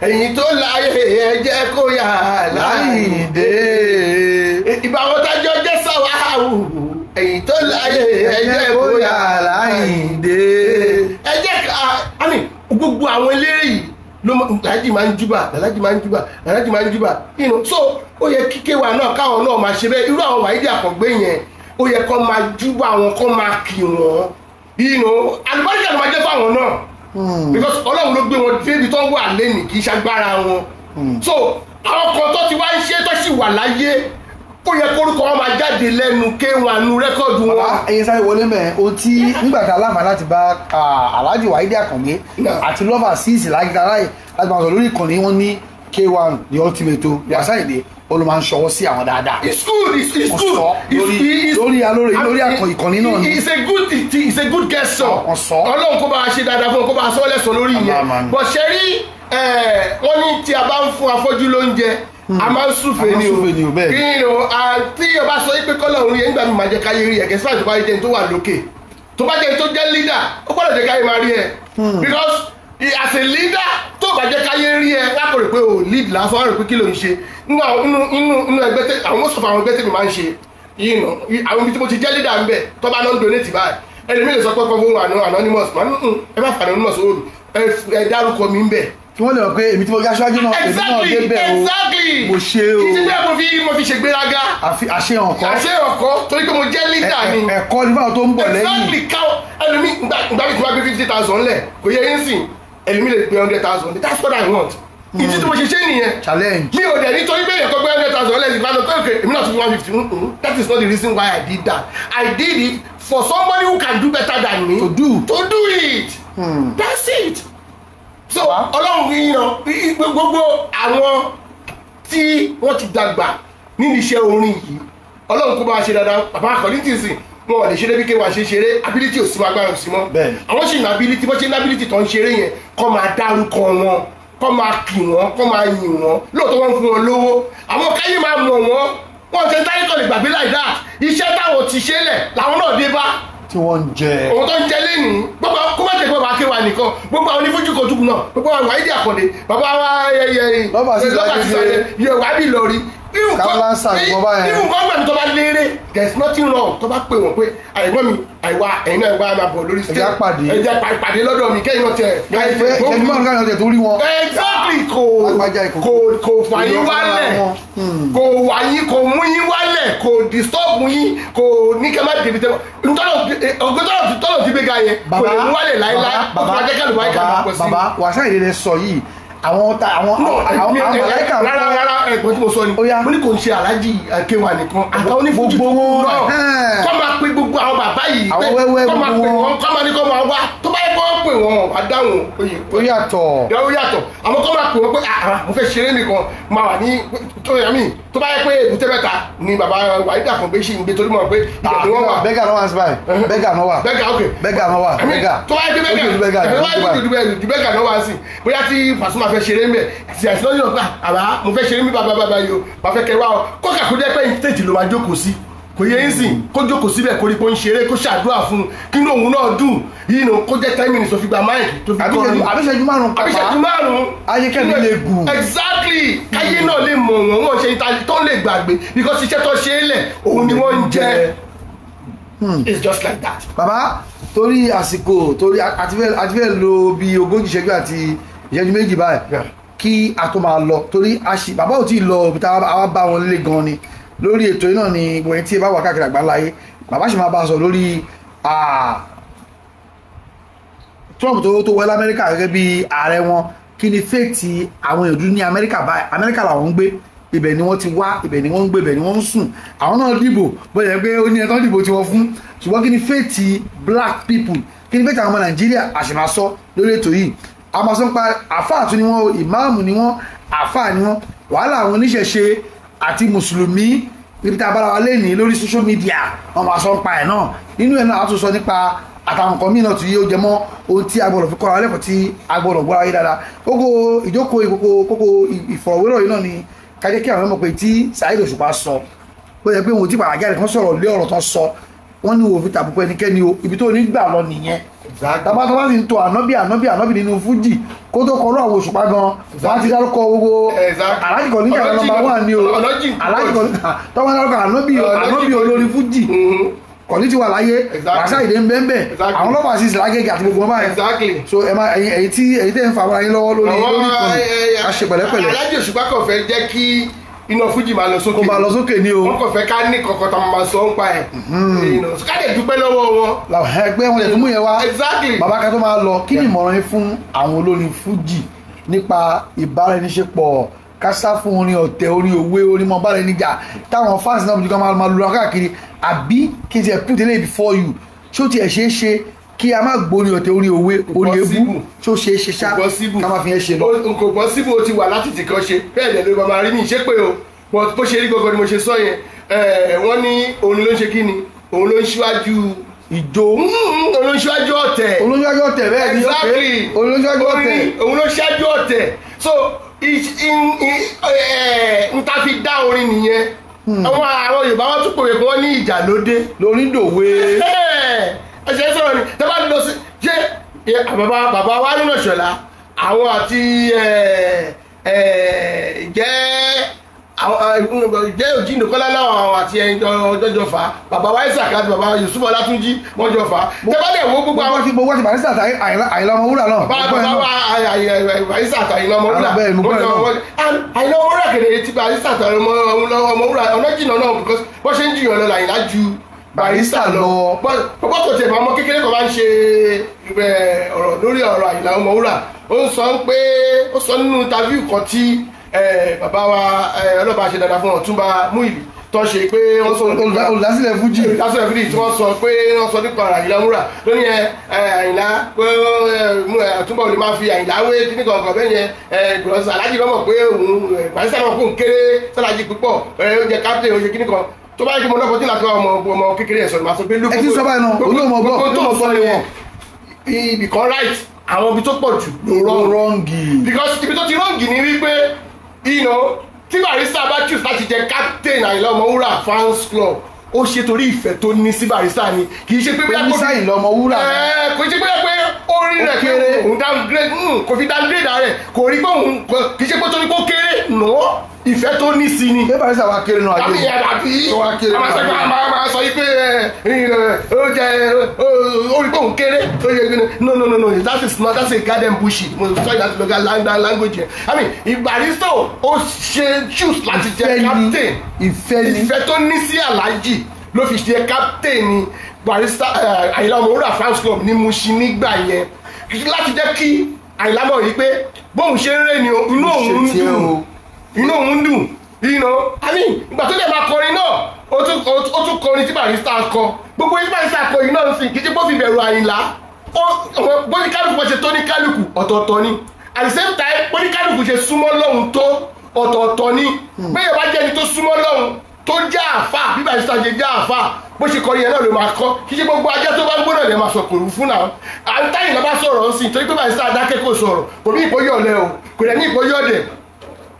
S2: ẹ̀yin tó láyé ẹ jẹ́ kó yà
S1: Láyìndé.
S2: Ìbá wọn tájọ́ jẹ́ sáwà áwù, ẹ̀yin tó láyé ẹ jẹ́ kó yà
S1: Láyìndé.
S2: Ẹ jẹ́ ká àmì gbogbo àwọn eléré yìí ló Alhaji máa ń júbà, Alhaji máa ń júbà, Alhaji máa ń júbà. You know, so ó yẹ kí Kéwà náà káwọn náà máa ṣe bẹ́ẹ̀. Irú àwọn Wàhídì Àkàngbé yẹn ó yẹ kó máa júbà wọn, kó máa kì wọ́n. You know, àlùbáríkà ló máa jẹ́ fáwọn náà. Because Ọlọ́run ló gbé wọn débi tó wà lẹ́nìí, kì í ṣagbára wọn. So àwọn kan tó ti wá ń ṣe tó sì wà láyé, ó yẹ kórúkọ wọn máa jáde lẹ́nu Kéwà nu rẹ́kọ̀dù wọn.
S1: Bàbá ẹyin sáré wọlé mẹ́ o tí nígbà tá a láǹfààní láti bá Alhaji Wàhídì Àkàngbé àti Lọ́fà síìsì láti máa sọ lórí ìkànnì wọn ní K1 the ultimate o Wasiu Ayinde ó ló máa ń ṣọwọ́ sí àwọn dáadáa.
S2: It's good, it's good.
S1: Lórí lórí àkàn ìkànnì náà ni.
S2: It's a good it's a good gesture. Ọlọ́run kó bá a ṣe dáadáa fún un, kó bá a sọ lẹ́sàn lórí ìyẹn. But ṣe rí wọ́n ní tí a bá ń fún afọ́jú lóúnjẹ, a máa ń súfèé ni o. Kí ni o, tí o bá sọ pé kọ́lọ̀ òun yẹn nígbà mi máa jẹ́ káyé rí ẹ̀, kẹ́sì tó bá jẹ́ tó wà lókè. Tó bá jẹ́ tó jẹ́ leader, ó gbọ́dọ̀ jẹ́ káyé máa rí ẹ̀. Because as a leader, tó bá jẹ́ káyé rí ẹ, wá kò rò pé o lead lásán, wá rò pé kí ló ń ṣe. Nínú ẹgbẹ́ tẹ àwọn most of àwọn ẹgbẹ́ tèmi máa ń ṣe, you know, àwọn ibi tí mo ti jẹ́ leader ń bẹ̀, tó bá náà ń donate báyìí, ẹlòmíì lè sọ pé kọ́ fún anonymous, màá ẹ má fà anonymous owó mi, ẹ dárúkọ mi ń bẹ̀.
S1: Kí wọ́n lè mọ̀ pé èmi tí mo já aṣáájú náà, èmi náà débẹ̀ o.
S2: Exactly.
S1: Mo ṣe o.
S2: Kì í ṣe pé mo fi ṣègbéraga.
S1: Àṣehàn kọ́.
S2: Àṣehàn kọ́ torí pé mo jẹ́ leader ni.
S1: Ẹ̀kọ́ ni fáwọn tó ń bọ̀ lẹ́yìn.
S2: Exactly. Káwọn ẹlòmíì ìgbà mi ti máa gbé 50,000 lẹ̀, kò yẹ yín sìn, ẹlòmíì lè gbé 100,000. That's what I want. Ìdí tí mo ṣe ṣe nìyẹn.
S1: Challenge.
S2: Mi ò dẹ̀ nítorí pé èèyàn kan gbé 100,000 lẹ̀ ìgbà tó pé èmi náà tún 150. That is not the reason why I did that. I did it for somebody who can do better than me.
S1: To do.
S2: To do it. That's it. So Ọlọ́run yìí gbogbo àwọn tí wọ́n ti dàgbà nínú iṣẹ́ orin yìí, Ọlọ́run kó bá ṣe dáadáa. Bàbá Kọ̀lìntì sìn wọn ò lè ṣeré bí Kéwà ṣe ṣeré, ability ò sí mọ́, agbára ò sí mọ́. Àwọn sì ní ability, bó ṣe ní ability tó ń ṣeré yẹn, kọ́ máa dárúkọ wọn, kọ́ máa kì wọ́n, kọ́ máa yìn wọ́n. Lóòótọ́ wọ́n ń fún wọn lówó, àwọn káyé máa mọ̀ wọ́n, wọ́n ṣe táyé kọ́ lè gbàgbé like that. Iṣẹ́ táwọn ti ṣe lẹ̀ làwọn náà dé bá
S1: tí wọ́n ń jẹ.
S2: Òun tó ń jẹ lẹ́nìí, gbogbo kó má jẹ́ pé bàbá Kéwà nìkan, gbogbo àwọn onífújì kò túkù náà, gbogbo àwọn Wàhídì Àkàndé, bàbá wa Lọ́fà sísàlẹ̀, Wàbí Ìlọrí,
S1: Kábíláńsà gbọ́ báyẹn.
S2: Even government tó bá lérè, there is nothing wrong tó bá pè wọ́n pé àìgbọ́n mi, àìwá ẹ̀yin náà wá máa bọ̀ lórí stage.
S1: Ẹ jẹ́ á pàdé.
S2: Ẹ jẹ́ pàdé lọ́dọ̀ mi kẹ́yìn náà tiẹ̀.
S1: Ìṣẹ́jú márùn-ún káyọ̀ tẹ̀ tó rí wọn.
S2: Exactly, kò
S1: Lágbájá ìkòkò.
S2: kò fà yín
S1: Ìlú ọ̀fọ̀
S2: wálẹ̀,
S1: wọn.
S2: kò wà yín, kò mú yín wálẹ̀, kò disturb yín, kò ní kẹ́ má débi tẹ́ ọgọ́tọ̀rọ̀ tọ́lọ̀ ti gbéga yẹn, kò lè mú wálẹ̀ láéláé. Ó fi máa jẹ́ kálùbá yín kàlùbá pọ̀ sí.
S1: Bàbá wàsá ìrẹ̀lẹ̀ sọ yìí, àwọn ta àwọn
S2: No,
S1: àwọn màláíkà ń
S2: rárá
S1: kọ́.
S2: Rárá, ẹ̀gbọ́n tí mo sọ ni,
S1: Ó yá.
S2: mo ní kò ń ṣe Aláàjì Kéwà nìkan, àtàwọn onífújì
S1: Gbogbo wọn,
S2: náà
S1: ẹ̀hẹ́n.
S2: kọ́ máa pe gbogbo àwọn bàbá yìí
S1: Àwọn
S2: pé
S1: wẹ́wẹ́
S2: kọ́ máa
S1: gbogbo
S2: pè
S1: wọn.
S2: wọ́n, kọ́ máa ní kọ́ máa wá. Tó bá yẹ kó pè wọ́n, wá dáhùn oyè.
S1: Ó yàtọ̀.
S2: Ó yàtọ̀. Àmọ́ kọ́ máa pè wọ́n pé àrà mo fẹ́ ṣeré nìkan, máa wà ní tó yà mí. Tó bá yẹ pé Èbúté Mẹ́ta ni bàbá Wàhídì Àkàngbé ṣì ń gbé, torí mọ̀ pé ibẹ̀ ni wọ́n wà.
S1: Bẹ́gà náà wà sí báyìí, bẹ́gà náà wà.
S2: Bẹ́gà, ok.
S1: Bẹ́gà náà wà.
S2: I mean,
S1: Bẹ́gà.
S2: tó bá yẹ pé
S1: Ó ju
S2: bẹ́gà
S1: bẹ́gà
S2: tó bá yẹ pé ju bẹ́gà náà wá sí, bóyá tí Pasuma fẹ́ ṣeré ń bẹ̀ àti àti lọ́yọ̀ pé àbá mo fẹ́ ṣeré mi, bàbá bàbá yìí o, bá fẹ́ kẹ́ wá o, kó kà kó jẹ́ pé stage ló máa jókòó sí, kò yẹ yín sìn, kó jókòó síbẹ̀, kó rí pé ó ń ṣeré, kó ṣàdúrà fún un, kí inú òun náà dùn yìí nù, kó jẹ́ 10 minutes tó fi gba mic tó fi kọrin.
S1: Àbíṣẹ́jú márùn-ún
S2: Àbí ìṣẹ́jú márùn-ún.
S1: Ayé kẹ́mi lè gùn.
S2: Exactly, káyé náà lè mọ̀ wọ́n, wọ́n ṣe ìta tó lè gbàgbé, because iṣẹ́ tó ṣe é lẹ̀ òun ni wọ́n ń jẹ. It's just like that.
S1: Bàbá, torí àsìkò, torí àti fẹ́ lo bí 40 ìṣẹ́jú àti ìṣẹ́jú 2 báyìí kí a tó máa lọ, torí bàbá ò tí ì lọ ibi tá a bá wọn lé gan ni lórí ètò yìí náà ni. Gbogbo ẹni tí ẹ bá wà káàkiri àgbáńláyé, bàbá sì máa bá a sọ lórí Trump tó wọlé Amẹ́ríkà gẹ́gẹ́ bí ààrẹ wọn. Kí ni fate àwọn èèyàn dúdú ní Amẹ́ríkà báyìí? Amẹ́ríkà làwọn ń gbé, ibẹ̀ ni wọ́n ti wá, ibẹ̀ ni wọ́n ń gbé, ibẹ̀ ni wọ́n ń sùn. Àwọn náà dìbò, bóyá pé ó ní ẹ̀tọ́ dìbò tí wọ́n fún, ṣùgbọ́n kí ni fate black people? Kí ni fate àwọn ọmọ Nàìjíríà? Àṣìmáṣọ lórí ètò yìí, a máa sọ nípa àfáà tún ni wọ́n o, ìmáàmù ni wọ́n, àfáà ni wọ́n, wàhálà àwọn oníṣẹ̀ṣe àti mùsùlùmí níbi tá a bára wa lé ní lórí social media, wọ́n máa sọ nípa ẹ̀ náà. Nínú ẹ̀ náà, a tún sọ nípa àtàwọn nǹkan míì náà tí yóò jẹ mọ́ ohun tí a gbọ́dọ̀ fi kọ́ra lẹ́kọ̀ọ́, tí a gbọ́dọ̀ gbọ́ra yé dáadáa. Kókó ìjókòó ìkókó, kókó ìfọ̀rọ̀wérọ̀ yìí náà ni ká jẹ́ kí àwọn ọmọ pé tí Saheed Òṣùpá sọ, ó yẹ pé wọn ò tí pàrọ̀ jáde kan sọ̀rọ̀ lé ọ̀rọ̀ tán sọ, wọ́n ní òfin tàbùkù ẹnikẹ́ni o. Ibi tó ní gbà lọ nìyẹn. Tàbá tó bá sì ń to ànábì, ànábì, ànábì nínú fújì, kó tó kọrú àwọn Òṣùpá gan, wọ́n á ti dárúkọ gbogbo Aláàjì kan níjà number one ni o.
S2: Ọ̀nà jìn púpọ̀.
S1: Aláàjì kan tó wọ́n dárúkọ ànábì,
S2: Ọ̀nà jìn
S1: ànábì
S2: púpọ̀.
S1: Olórin fújì kọ̀ní ti wà láyé. Wàsá ìdè ń bẹ́ẹ̀ bẹ́ẹ̀, àwọn ọlọ́pàá sì lágége àti gbogbo wọn báyìí. So ẹ máa ẹ̀yin tí ẹ̀yin tẹ́ ń fa ara yín lọ́wọ́ lórí ìkànnì, a ṣe pẹ̀lẹ́pẹ̀lẹ́.
S2: Aláàjì Òṣùpá kàn fẹ́ jẹ́ kí iná fújì máa lọ sókè.
S1: Kó máa lọ sókè ní o.
S2: Wọ́n kàn fẹ́ ká ní kọ̀kọ́ tá a máa sọ ń pa ẹ̀. Ká lè dúpẹ́ lọ́wọ́ wọn.
S1: Làwọn ẹgbẹ́ wọn lè tún mú yẹn wá. Bàbá, ká tó máa lọ, kí ni ìmọ̀ràn yín fún àwọn olórin fújì nípa ìbáraẹniṣepọ̀, kásá fún orin ọ̀tẹ̀, orin òwe, orin mọ́ báraẹnijà, táwọn fans náà bí wọ́n máa lura káàkiri? Àbí kí n tiẹ̀ put it before you, ṣé ó tiẹ̀ ṣeé ṣe kí a má gbórin ọ̀tẹ̀, orin òwe, orin ebú?
S2: Possible.
S1: Ṣé ó ṣeé ṣe ṣá
S2: Kò possible.
S1: ká má fi yẹn ṣe lọ?
S2: Kò possible. Ó ti wà láti tì kan ṣe bẹ́ẹ̀ dẹ̀ ló máa rí mi ṣé pé o, but bó ṣe rí gangan ni mo ṣe sọ yẹn. Wọ́n ní òun ló ń ṣe kí ni, òun ló ń ṣíwájú
S1: ìjó.
S2: Òun ló ń ṣíwájú ọ̀tẹ̀.
S1: Olóṣèlú ọ̀tẹ̀, bẹ́ẹ̀ ni.
S2: Exactly.
S1: Olóṣèlú ọ̀tẹ̀.
S2: Òun ló ṣáájú ọ̀tẹ̀. So n ta fi dá orin nìyẹn. Àwọn Yorùbá wọn tún pòwe kí wọ́n ní ìjà ló dé.
S1: Lórí dòwe.
S2: Ẹsẹ̀ sọ̀rọ̀ ni tẹ́ bá lọ sí ṣé bàbá wa nínú ìṣọ̀lá àwọn àti jẹ́ jẹ́ òjìǹdókọ́lá náà àti ẹjọ́jọ́ fà á, bàbá wa Isaac àti bàbá Yusuf Ọlátúnjí wọ́n jọ fà á. Tẹ́ bá dẹ̀ wo gbogbo àwọn
S1: Gbogbo wọ́n ti Barrister àti Àyìnlá Ọmọwúrà náà.
S2: bàbá
S1: Gbogbo ẹ̀
S2: bàbá
S1: náà.
S2: Barrister àti Àyìnlá Ọmọwúrà.
S1: Bẹ́ẹ̀ ni, mo gbọ́ ẹ̀ náà.
S2: Àyìnlá Ọmọwúrà kẹ̀lẹ́ ti Barrister àti Ọmọwúrà ọ̀nà jìnnà náà, because wọ́n ṣe ń jìyàn lọ làyìnlá ju Barrister lọ. Bọ́tò tẹ̀ ọmọ kékeré kan máa ń ṣe ọ̀rọ̀ lórí ọ̀rọ̀ Àyìnlá Ọmọwúrà, ó ń sọ pé ó sọ nínú interview kan tí bàbá wa ọlọ́ba ṣe dáadáa fún Ọ̀túnba Múìlì tó ṣe pé wọ́n sọ
S1: Olùdásílẹ̀ fújì.
S2: Olùdásílẹ̀ fújì, tí wọ́n sọ pé wọ́n sọ nípa Àyìnlá Ọmọwúrà lóní ẹ Àyìnlá pé Ọ̀túnba ò lè máa fi Àyìnlá wé kíní kankan bẹ́ẹ̀ yẹn gbọ́dọ̀ Aláàjì lọ́mọ̀ pé òun Barrister náà kò ń kéré sálájì púpọ̀, ó jẹ captain, ó ṣe kíní kan. Tó bá yẹ kí mo lọ́kọ̀ tí láti wá ọmọ kékeré ẹ̀ sọ̀rọ̀, máa sọ pé
S1: Ẹ ti sọ báyìí náà, olóòmọ gbọ́,
S2: gbogbo tó
S1: olóòmọ
S2: sọ
S1: gbọ́
S2: yẹn, ibì kan right, àwọn ibi tó pọ̀ jù ló wrong.
S1: Wrong.
S2: Because ibi tó ti wrong ni wípé tí Barrister bá choose láti jẹ captain Àyìnlá Ọmọwúrà fans club, ó ṣe torí ìfẹ́ tó ní sí Barrister ni, kì í ṣe pé
S1: Ó ní sáyìn lọ́mọ wúrà.
S2: Kò ṣe pé orí
S1: Ó
S2: rẹ̀ pé
S1: kéré.
S2: òun downgrade, kò fi downgrade rẹ̀, kò rí pé òun kì í ṣe pé torí pé ó kéré nù. Ìfẹ́ tó ní sí ni.
S1: Ṣé Barrister wa kéré nù ayé?
S2: Àbí àbí
S1: Tó wá kéré nù ayé.
S2: Máa sọ yìí pé ó jẹ ó rí pé òun kéré, ó yẹ kí ni. No, no, no, no, that is not, that's a garden bullshit. Mo sọ that local language yẹn. I mean, Barrister ó ṣe choose láti jẹ captain.
S1: Ìfẹ́ ni.
S2: Ìfẹ́ tó ní sí Alhaji ló fi ṣe captain ni Barrister Àyìnlá Ọmọwúrà fans club ní Mushin nígbà yẹn, láti jẹ́ kí Àyìnlá mọ̀ yìí pé bóun ṣe ń rè ni o, inú òun ń dùn, inú òun dùn. I mean, ìgbà tó lè máa kọrin náà, ó tún kọrin tí Barrister kọ. Gbogbo tí Barrister kọ yìí náà ń sìn, kì í ṣe bó fi bẹ̀rù Àyìnlá. Bóníkálùkù ṣe tó ní kálukú ọ̀tọ̀ọ̀tọ̀ ni. At the same time, bóníkálùkù ṣe súnmọ́ lọ́hùn tó ọ̀tọ̀ọ̀tọ̀ ni. Bẹ́ẹ̀ bá jẹ́ ẹni tó súnmọ́ lọ́hùn tó já àfà, bí Barrister ṣe já àfà, bó ṣe kọrin yẹn náà ló máa kọ́. Kì í ṣe gbogbo ajá tó bá ń gbóná lè máa sọ kòrò fún náà. À ń táyìn lọ́ba sọ̀rọ̀ ń sìn, torí pé Barrister dákẹ́ kò sọ̀rọ̀, kò ní ìpọ́yọ̀ lẹ o, kò dẹ̀ ní ìpọ́yọ̀ dẹ̀.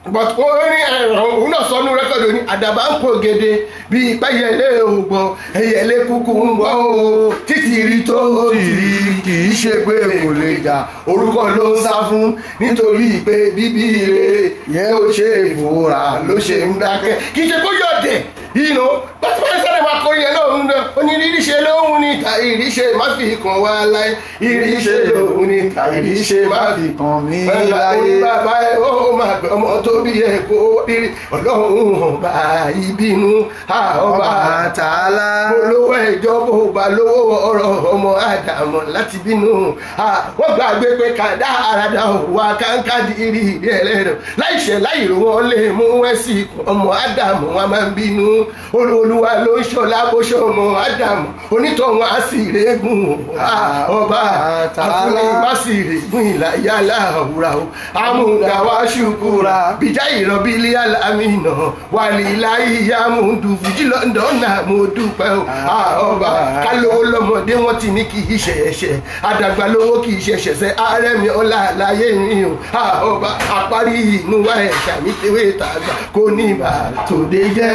S2: But ó ní òun náà sọ ní rẹ́kọ̀dù ní àdàbà ń pò gèdè bí ìpẹ́yẹlé ògbọ̀n ẹyẹlé kúkú ń gbọ́ o, títí rí tó
S1: tìrí kì í ṣe pé kò lè jà, orúkọ ló ń sá fún, nítorí pé bíbí rẹ̀ yẹn ó ṣe ìfòrà ló ṣe ń dákẹ́.
S2: Kì í ṣe kó yọ̀dẹ̀ yìí nù pátí sáré máa kọrin yẹn náà ń dán. Ó ní ìríṣe lóhun ní ta ìríṣe má fi kàn wá láyé, ìríṣe lóhun ní ta ìríṣe má fi
S1: kàn mí
S2: láyé.
S1: Láyé.
S2: Bàbá ẹ ó máa gbé ọmọ tó bí ẹ kó rírí, ọlọ́run ọba ìbínú ọba
S1: Ọba Tààlà.
S2: Olówó ẹjọ́ bó ba lówó ọ̀rọ̀ ọmọ àdàmọ̀ láti bínú. Wọ́n gbàgbé pé kàdá àràdà wà káńká di ìrì ìrì ẹlẹ́rọ láìṣẹ̀ láìrò wọn lè mú ẹ̀sì ọmọ àdàmọ̀ wọn máa ń bínú. Olúwa ló ń ṣọlá bó ṣe ọmọ àdàmọ̀ onítọ̀hún á sì régún ọba
S1: Tààlà.
S2: Àfúnni má sì régún ìlàyà láwùrà o amúdáwá ṣùkúra bíjà ìrọ̀bílì alámìnà wàlíláyé amúndù fújì London náà mo dúpẹ́ o. Ọba kálówó lọ́mọdé wọ́n ti ní kì í ṣe ẹ̀ṣẹ̀, àdàgbà lówó kì í ṣe ẹ̀ṣẹ̀ ààrẹ mi ọlá àlàyé mi o. Ọba àparí inú wa ẹ̀ṣà mi tewé tàgbà kò ní ibà tòde jẹ́.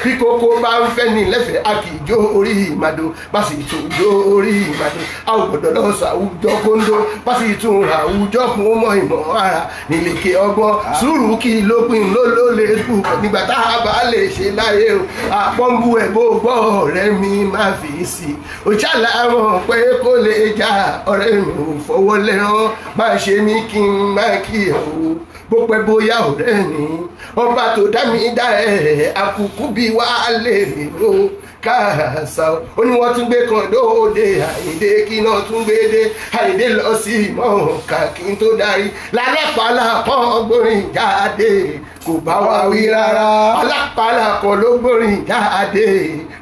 S2: Bí kókó bá ń fẹ́ ní lẹ́fẹ̀ẹ́ a kì í jó orí ìmàdò, bá sì tún jó orí ìmàdò a ò gbọ́dọ̀ lọ sàwùjọ kóńdó, bá sì tún àwùjọ kún mọ́ ìmọ̀ ara nílẹ̀kẹ̀ ọgbọ́n sùúrù kí lópin ló ló lè kú nígbà tá a bá lè ṣe láyé o. Àpọ́nbù ẹ̀ bó gbọ́ ọ̀rẹ́ mi má fi sí i òṣàlà mọ̀ pé kó lè já ọ̀rẹ́ mi ò fọwọ́ lẹ́rán má ṣe mí kí n má kí ẹ̀ o, bó pẹ́ bóyá ọ̀rẹ́ mi ọba tó dá mi dá ẹ̀ àkùkù bí wà á lè ro káàsà. Ó ní wọ́n tún gbé kan dóde Àyìndé kí náà tún gbé dé Àyìndé lọ sí ìmọ̀ kí n tó darí lálápàlà kan gbórin jáde kò bá wa wí rárá, alápàlà kan ló gbórin jáde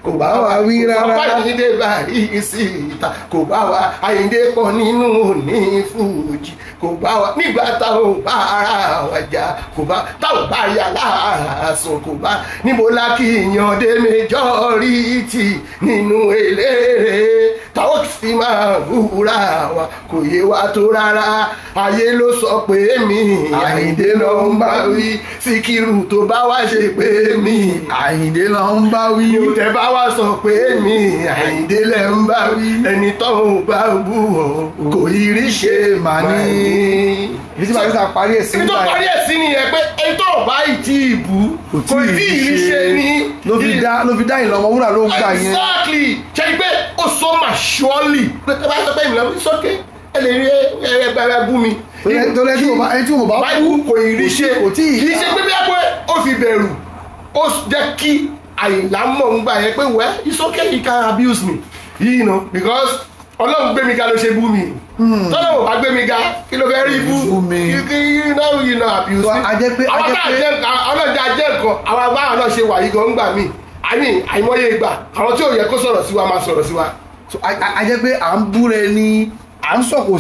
S2: kò bá wa wí rárá, ọba Àyìndé báyìí sí ìta kò bá wa, Àyìndé pọ̀ nínú òní fújì kò bá wa, nígbà táwọn bá ara wa jà kò bá, táwọn bá yà lára sùn kò bá, níbo la kì í yan dé majority nínú eléré táwọn sì máa búra wa kò yé wa tó rárá. Ayé ló sọ pé mi Àyìndé ló ń bá wí, Síkírù tó bá wá ṣe pé mi
S1: Àyìndé ló ń bá wí,
S2: mi ò tẹ́ bá wá sọ pé mi Àyìndé lẹ́ ń bá wí, ẹni tó ń bá bú ọ kò yí rí ṣe
S1: mà ní. Ibi tí Barrister parí ẹ̀ sí
S2: Ibi tó parí ẹ̀ sí nìyẹn pé ẹni tó bá ìtì ìbú
S1: kò tí ì
S2: rí ṣe ní.
S1: Ló fi dá Àyìnlá Ọmọwúrà ló ń gbà yẹn.
S2: Exactly, ṣe ni pé ó sọ mà surely pé tó bá sọ pé ìmìlẹ̀ sókè ẹ lè rí ẹ ẹ bú mi.
S1: Tó lẹ́ tí mo bá
S2: bú kò ì rí ṣe,
S1: kò tí ì
S2: kì í ṣe pé bí a pé ó fi bẹ̀rù ó jẹ́ kí Àyìnlá mọ̀ ń gbà yẹn pé well, it's okay, you can abuse me, you know, because Ọlọ́run gbé mi ga ló ṣe bú mi, tọ́lọ́wọ̀ bá gbé mi ga kí ló fẹ́ rí bú, you know, you know, abuse me. Àwọn tá a jẹ́ ọlọ́jà jẹ́ nǹkan àwọn abáwọn náà ṣe wà yìí gan ń gbà mí, àmì àìmọye ìgbà àwọn tí ò yẹ kó sọ̀rọ̀ sí wa máa sọ̀rọ̀ sí wa.
S1: A jẹ́ pé à ń búra ẹni, à ń sọ̀kò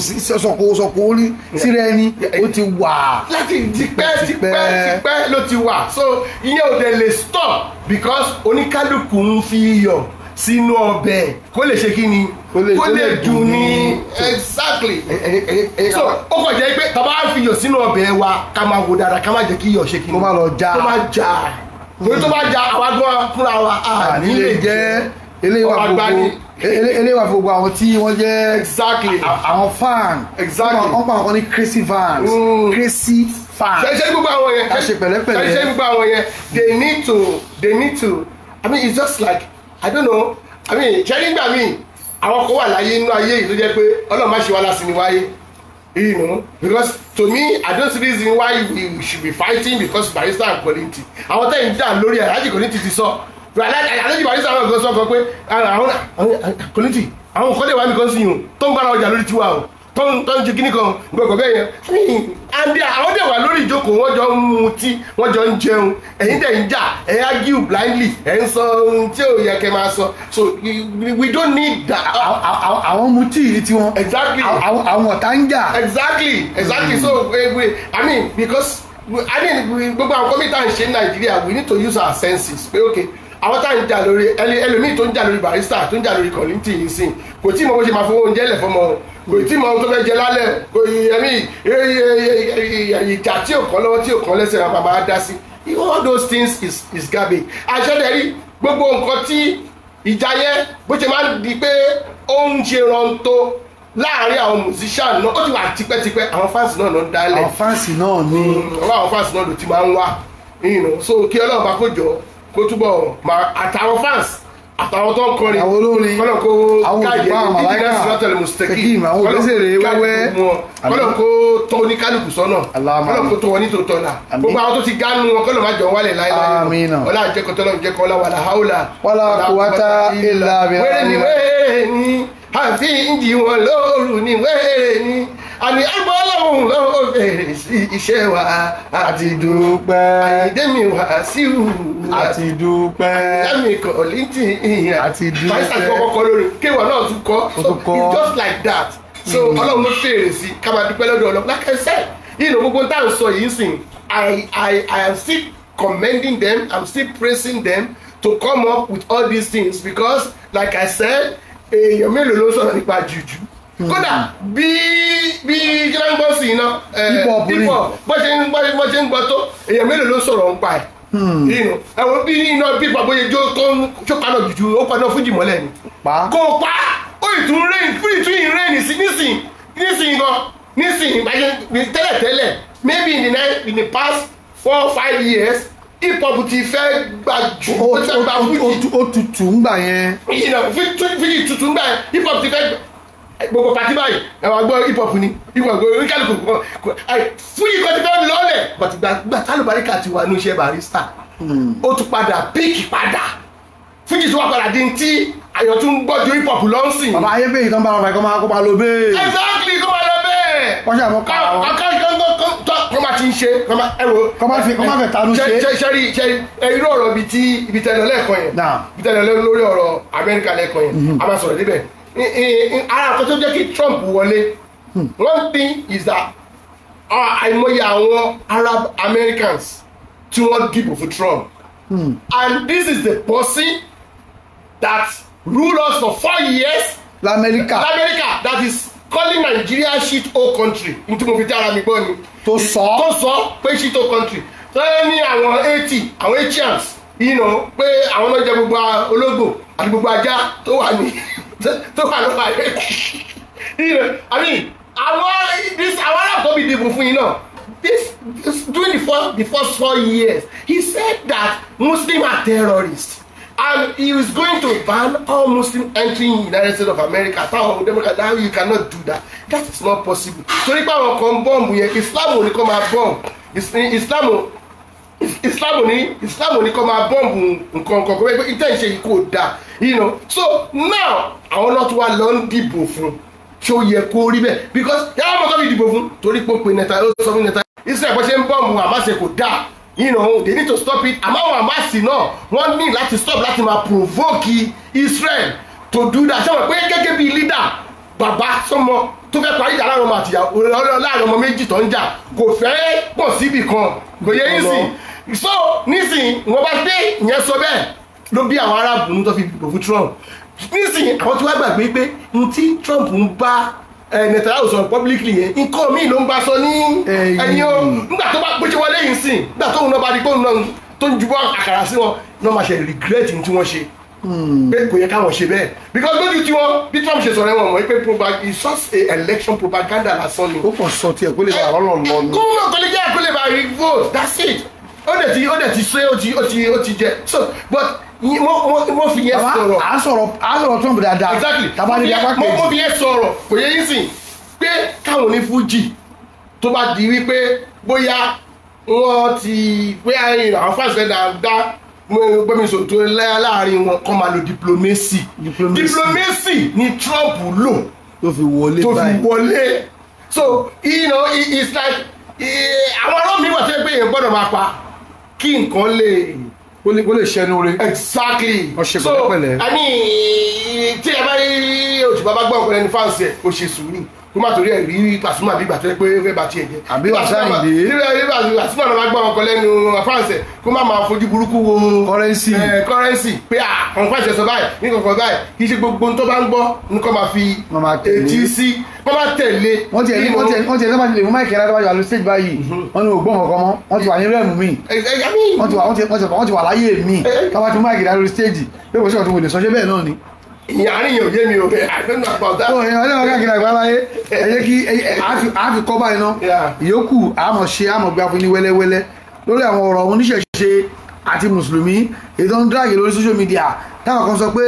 S1: sọ̀kò orí síra ẹni, ó ti wà.
S2: Láti tipẹ́ tipẹ́ tipẹ́ ló ti wà, so ìyẹn ò dẹ̀ lè stop because oníkálukú ń fi iyọ̀ sínú ọbẹ̀ kó lè ṣe kí ni kó lè dùn ní. Exactly, so ó kàn jẹ́ pé tá bá fi iyọ̀ sínú ọbẹ̀ wa ká máa wò dáadáa, ká má jẹ́ kí iyọ̀ ṣe kí ni
S1: kó má lọ já,
S2: kó má já, torí tó bá já àwa gan fúnra wa
S1: àní lè jẹ́. Eléyìí wà fún gbogbo àwọn tí wọ́n jẹ́
S2: exactly
S1: àwọn fan.
S2: Exactly,
S1: wọ́n pa àwọn kan ní crazy fans, crazy fans.
S2: Ṣe gbogbo àwọn yẹn,
S1: Ká ṣe pẹ̀lẹ́pẹ̀lẹ́.
S2: Ṣe gbogbo àwọn yẹn, they need to, I mean, it's just like, I don't know, I mean, ṣe nígbà míì àwọn kan wà láyé inú ayé yìí tó jẹ́ pé Ọlọ́run má ṣe wá lásìní wáyé, because to me, I don't see reason why we should be fighting because Barrister and Kollington, àwọn tẹ́yìn dà lórí Alhaji Kollington ti sọ, Alhaji Barrister àwọn kan sọ kan pé àwọn Kollington, àwọn kan lè wá mi kan sí yìí o tó ń gbára ọjà lórí tiwa o, tó ń ṣe kíní kan gbogbo bẹ́ẹ̀ yẹn. I mean, and àwọn dẹ̀ wà lórí ìjókòó, wọ́n jọ ń mutí, wọ́n jọ ń jẹun, ẹ̀yin dẹ̀ ń jà, ẹ̀ argue blindly, ẹ̀ ń sọ ohun tí ò yẹ kẹ́ máa sọ. So we don't need that.
S1: Àwọn mutí yìí tí wọn.
S2: Exactly.
S1: Àwọn ọ̀tá ń jà.
S2: Exactly. So I mean, because I mean, gbogbo àwọn kọ́mítà ń ṣe ní Nàìjíríà, we need to use our senses pé okay, àwọn tá à ń jà lórí ẹlòmíì tó ń jà lórí Barrister, tó ń jà lórí Kollington yìí sìn, kò tí ì mọ bó ṣe máa fowó oúnjẹ lẹ̀ fọmọ o, kò tí ì mọ ohun tó fẹ́ jẹ lálẹ́, kò ẹ̀mí ìjà tí ò kán lọ́wọ́, tí ò kán lẹ́sẹ̀, máa máa dá sí. All those things is garbage. Àṣẹdẹ̀rí gbogbo nǹkan tí ìjà yẹn bó ṣe máa ń di pé ó ń ṣe rántó láàárín àwọn musician náà, ó ti wà tipẹ́tipẹ́. Àwọn fans náà ló ń dálẹ̀.
S1: Àwọn fans náà ní.
S2: Ọwọ́ àwọn fans náà ló ti máa ń wá. So kí Ọlọ́run bá kó jọ kó túbọ̀ máa àtàwọn fans, àtàwọn tó ń kọrin,
S1: Àwọn olórin,
S2: kọ́lọ̀ kó
S1: àwọn òṣùpá, àwọn màláíkà, Tekim, àwọn òbésèré wẹ́wẹ́.
S2: Kọ́lọ̀ kó tọ́ oníkálukú sọ́nà.
S1: Allahumma.
S2: Kọ́lọ̀ kó tọ́ wọn nítòótọ́ là.
S1: Àmín.
S2: Gbogbo àwọn tó ti gánú wọn, kọ́lọ̀ má jọ wálẹ̀ láéláé.
S1: Àmín.
S2: Ọlá àjẹkọ̀tọ́ lọ́n jẹ́kọ̀ ọlá wàlà haúlà.
S1: Wala quwwata illa billah.
S2: Wẹ́rẹ́ ni wẹ́rẹ́ ni àfi ń jí wọn lóru ni wẹ́rẹ́ ni àní àgbọ̀ Ọlọ́run lọ́wọ́ fèrè sí iṣẹ́ wa.
S1: Àti dúpẹ́.
S2: Àyíndé mi Wàsíù.
S1: Àti dúpẹ́.
S2: Àyíndé mi Kollington.
S1: Àti dúpẹ́.
S2: Barrister tí wọ́n kọ́ lórí kéwà náà tún kọ́.
S1: Ó
S2: So
S1: tún kọ́.
S2: it's just like that. So Ọlọ́run ló fèrè sí, ká máa dúpẹ́ lọ́dọ̀ Ọlọ́run. Like I said, gbogbo tá à ń sọ yìí sìn, I am still commending them, I'm still praising them to come up with all these things, because like I said, èèyàn mélòó ló sọ̀rọ̀ nípa jùjú? Kódà bí kí ló ń gbọ́ sí iná?
S1: Hip hop ni.
S2: Hip hop, bó ṣe ń gbọ́ tó, èèyàn mélòó ló sọ̀rọ̀ nípa ẹ̀? Ẹ̀wọ̀n bí iná bí bóyá jó tó ń tó paná jùjú, ó paná fújì mọ́lẹ̀ ni.
S1: Pa.
S2: Kò pa ó, ìtún rain fún ìtún ìrain sí nísìn nísìn gan nísìn ìbáṣe tẹ́lẹ̀ tẹ́lẹ̀. Maybe in the past 4-5 years, hip hop ti fẹ́ gbà jù, ó ti fẹ́ gba fújì.
S1: Ó tutù ń gbà yẹn.
S2: Fújì tuntun gbà yẹn, hip hop ti fẹ́ gbogbo party báyìí, ẹ wá gbọ́ hip hop ni, hip hop oníkálukú fújì kan ti fẹ́ lọ́lẹ̀. But gbà tálùbáríkà ti wà ní iṣẹ́ Barrister, ó tún padà pick padà, fújì tún wà padà di ti àyọ̀ tún gbọ́ ju hip hop lọ́nsìn.
S1: Bàbá ayé bẹ́ẹ̀ tán bá wọn fà kó máa lo bẹ́ẹ̀.
S2: Exactly, kó máa lọ bẹ́ẹ̀.
S1: Wọ́n ṣàmọ́ pa àwọn.
S2: Kọ́ máa ti ń ṣe kọ́ máa ẹ wo.
S1: Kọ́ máa fẹ́ tanú ṣe.
S2: Ṣẹ́rí ṣẹ́rí ẹ, irú ọ̀rọ̀ bíi tí ibi tẹ́lẹ̀ lẹ́ẹ̀kan yẹn,
S1: Náà.
S2: ibi tẹ́lẹ̀ lórí ọ̀rọ̀ Amẹ́ríkà lẹ́ẹ̀kan yẹn, a máa sọ̀rọ̀ débẹ̀. Ara nǹkan tó jẹ́ kí Trump wọlé, one thing is that àìmọye àwọn Arab Americans tí wọ́n dìbò fún Trump, and this is the person that ruled us for 4 years
S1: Lamẹ́ríkà.
S2: Lamẹ́ríkà, that is calling Nigeria shit hole country. N tí mo fi dára mi gbọ́ ni.
S1: Tó sọ.
S2: Tó sọ pé shit hole country, tó yẹ ní àwọn 80, àwọn Asians, pé àwọn náà jẹ gbogbo ológbò àti gbogbo ajá tó wà ní tó wà lọ́wọ́ ayé. I mean, àwọn this àwọn Arab tó bí dìbò fún yín náà, this during the first 4 years, he said that Muslims are terrorists and he was going to ban all Muslims entering United States of America. Táwọn Democrat, now you cannot do that, that is not possible, torí pé àwọn kan bọ́ọ̀mù yẹn, Islam ò ní kó máa bọ́ọ̀mù Islam ò Islam ò ní kó máa bọ́ǹbù nǹkan kan, kó pé ìtẹ́ ìṣe yìí kò dáa. So now àwọn náà tún wá lọ ń dìbò fún. Ṣé ó yẹ kó rí bẹ́ẹ̀? Because yàrá mọ̀ tó fi dìbò fún torí pé ó pe neta, ó sọ fún neta Israel bó ṣe ń bọ́ǹbù Hamas kò dáa. They need to stop it. Àmọ́ àwọn Hamas náà, wọ́n ní láti stop láti máa provoke Israel to do that. Ṣé wọ́n pé gẹ́gẹ́ bí leader, bàbá sọmọ tó fẹ́ parí ìjà láàrin ọmọ àtìyàwó, láàrin ọmọ méjì tó ń jà, kò fẹ́ pọ̀ síbì kan, kò yẹ yín sìn. So nísìn wọ́n bá dé ìyẹn sọ bẹ́ẹ̀ ló bí àwọn Arábù ní tó fi dìbò fún Trump. Nísìn àwọn tí wọ́n gbàgbé pé n tí Trump ń bá Netanyahu sọ publicly yẹn, nǹkan míì ló ń bá sọ ní
S1: Ẹ̀yìn.
S2: ẹ̀yìn o. Nígbà tó bá bó ṣe wọlé yìí sìn, nígbà tóun náà bá di pé òun náà tó ń jubọ́ àkàrà sí wọn náà, máa ṣe regret ní tí wọ́n ṣe. Pé kò yẹ káwọn ṣe bẹ́ẹ̀, because lójú tiwọn, bí Trump ṣe sọ̀rọ̀, ẹ̀wọ̀n mọ̀ pé it's just a election propaganda lásán ni.
S1: Ó kàn sọ tiẹ̀ kó lè bá ọlọ́run lọ ni.
S2: Kó mọ̀ kó lè jẹ́ kó lè bá rí vote, that's it. Ó dẹ̀ ti ṣe, ó ti jẹ. So but mo fi yẹn
S1: Bàbá,
S2: sọ̀rọ̀.
S1: à ń sọ̀rọ̀ Trump dáadáa.
S2: Exactly.
S1: Tàbá níbi apá
S2: Mo
S1: kejì.
S2: fi yẹn sọ̀rọ̀, kò yẹ yín sìn, pé káwọn ní fújì tó bá di wípé bóyá wọ́n ti bóyá àwọn fans fẹ́ dá gbẹ́mi sòtò láàrin wọn, kọ́ máa lo diplomacy.
S1: Diplomacy.
S2: Diplomacy ni Trump lò
S1: tó fi wọlé
S2: tó fi
S1: báyìí.
S2: wọlé. So it's like àwọn ará mi wà tó yẹ pé èèyàn gbọ́dọ̀ máa pa kí nǹkan lè
S1: Kó lè ṣẹnu re.
S2: Exactly.
S1: Wọ́n ṣe
S2: So
S1: pẹ̀lẹ́pẹ̀lẹ́.
S2: I mean, tí ẹ bá rí Òṣùpá bá gbọ́ ọ̀pẹ̀lẹ̀ ní fans ẹ̀, kó ṣe sùúrù, kó má torí ẹ̀ rí Pasuma bí ìgbà tó yẹ pé ó fẹ́ bá tiẹ̀ jẹ́.
S1: Àbí Wasiu Ayinde.
S2: Bí Pasuma náà bá gbọ́ ọkọ̀ lẹ́nu fans ẹ̀, kó má máa fojú burúkú wo
S1: Currency.
S2: Currency, pé à àwọn fans ẹ̀ sọ báyìí ní kankan báyìí. Kì í ṣe gbogbo ohun tó bá ń gbọ́ ní kó máa fi
S1: Wọ́n máa tẹ̀lé.
S2: etí sí, kó má tẹ̀lé.
S1: Wọ́n tiẹ̀ sábà ti lè mú mic rárá wájú àlọ́ stage báyìí, wọ́n ní ògbọ́n kankan mọ́, wọ́n ti wà ní realm mi.
S2: I mean,
S1: Wọ́n ti wà láyé mi. Káwá ti mú mic rárá lórí stage pé kò sí ọ̀tún, kò lè sọ ṣé bẹ́ẹ̀ náà ni.
S2: Ìyẹn àárín yẹn ò yé mi o. I don't know about that.
S1: Ó ẹ̀yin ọlọ́wọ́ káàkiri àgbáláyé, ẹ jẹ́ kí a fi kọ́ báyìí ná. Ìyókù àmọ̀ ṣe àmọ̀ gbé afún ní wẹ́lẹ́wẹ́lẹ́ lórí àwọn ọ̀rọ̀ oníṣẹ̀ṣe àti mùsùlùmí èyí tó ń drag lórí social media, táwọn kan sọ pé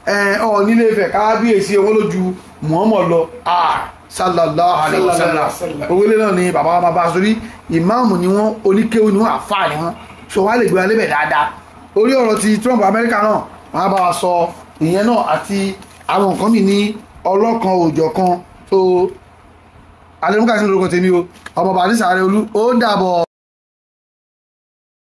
S1: ẹ nílé Ifẹ̀ kábíyèsí owó lójú Muhammad lọ, ah, sallallahu alayhi wa sallam.
S2: Sallallahu.
S1: Owó ilé náà ni bàbá wa máa bá a sórí. Ìmáàmù ni wọ́n, oníkéwù ni wọ́n, àfáà ni wọ́n, so wọ́n á lè gbé wa lébẹ̀ dáadáa orí ọ̀rọ̀ ti Trump Amẹ́ríkà náà. Wọ́n á bá wa sọ ìyẹn náà àti àwọn nǹkan mi ní ọlọ́kan òòjọ́ kan. So alẹ́ mú kàṣí lórúkọ tèmi o, ọmọ bàbá ní sàárẹ̀ olú, ó dàbọ̀.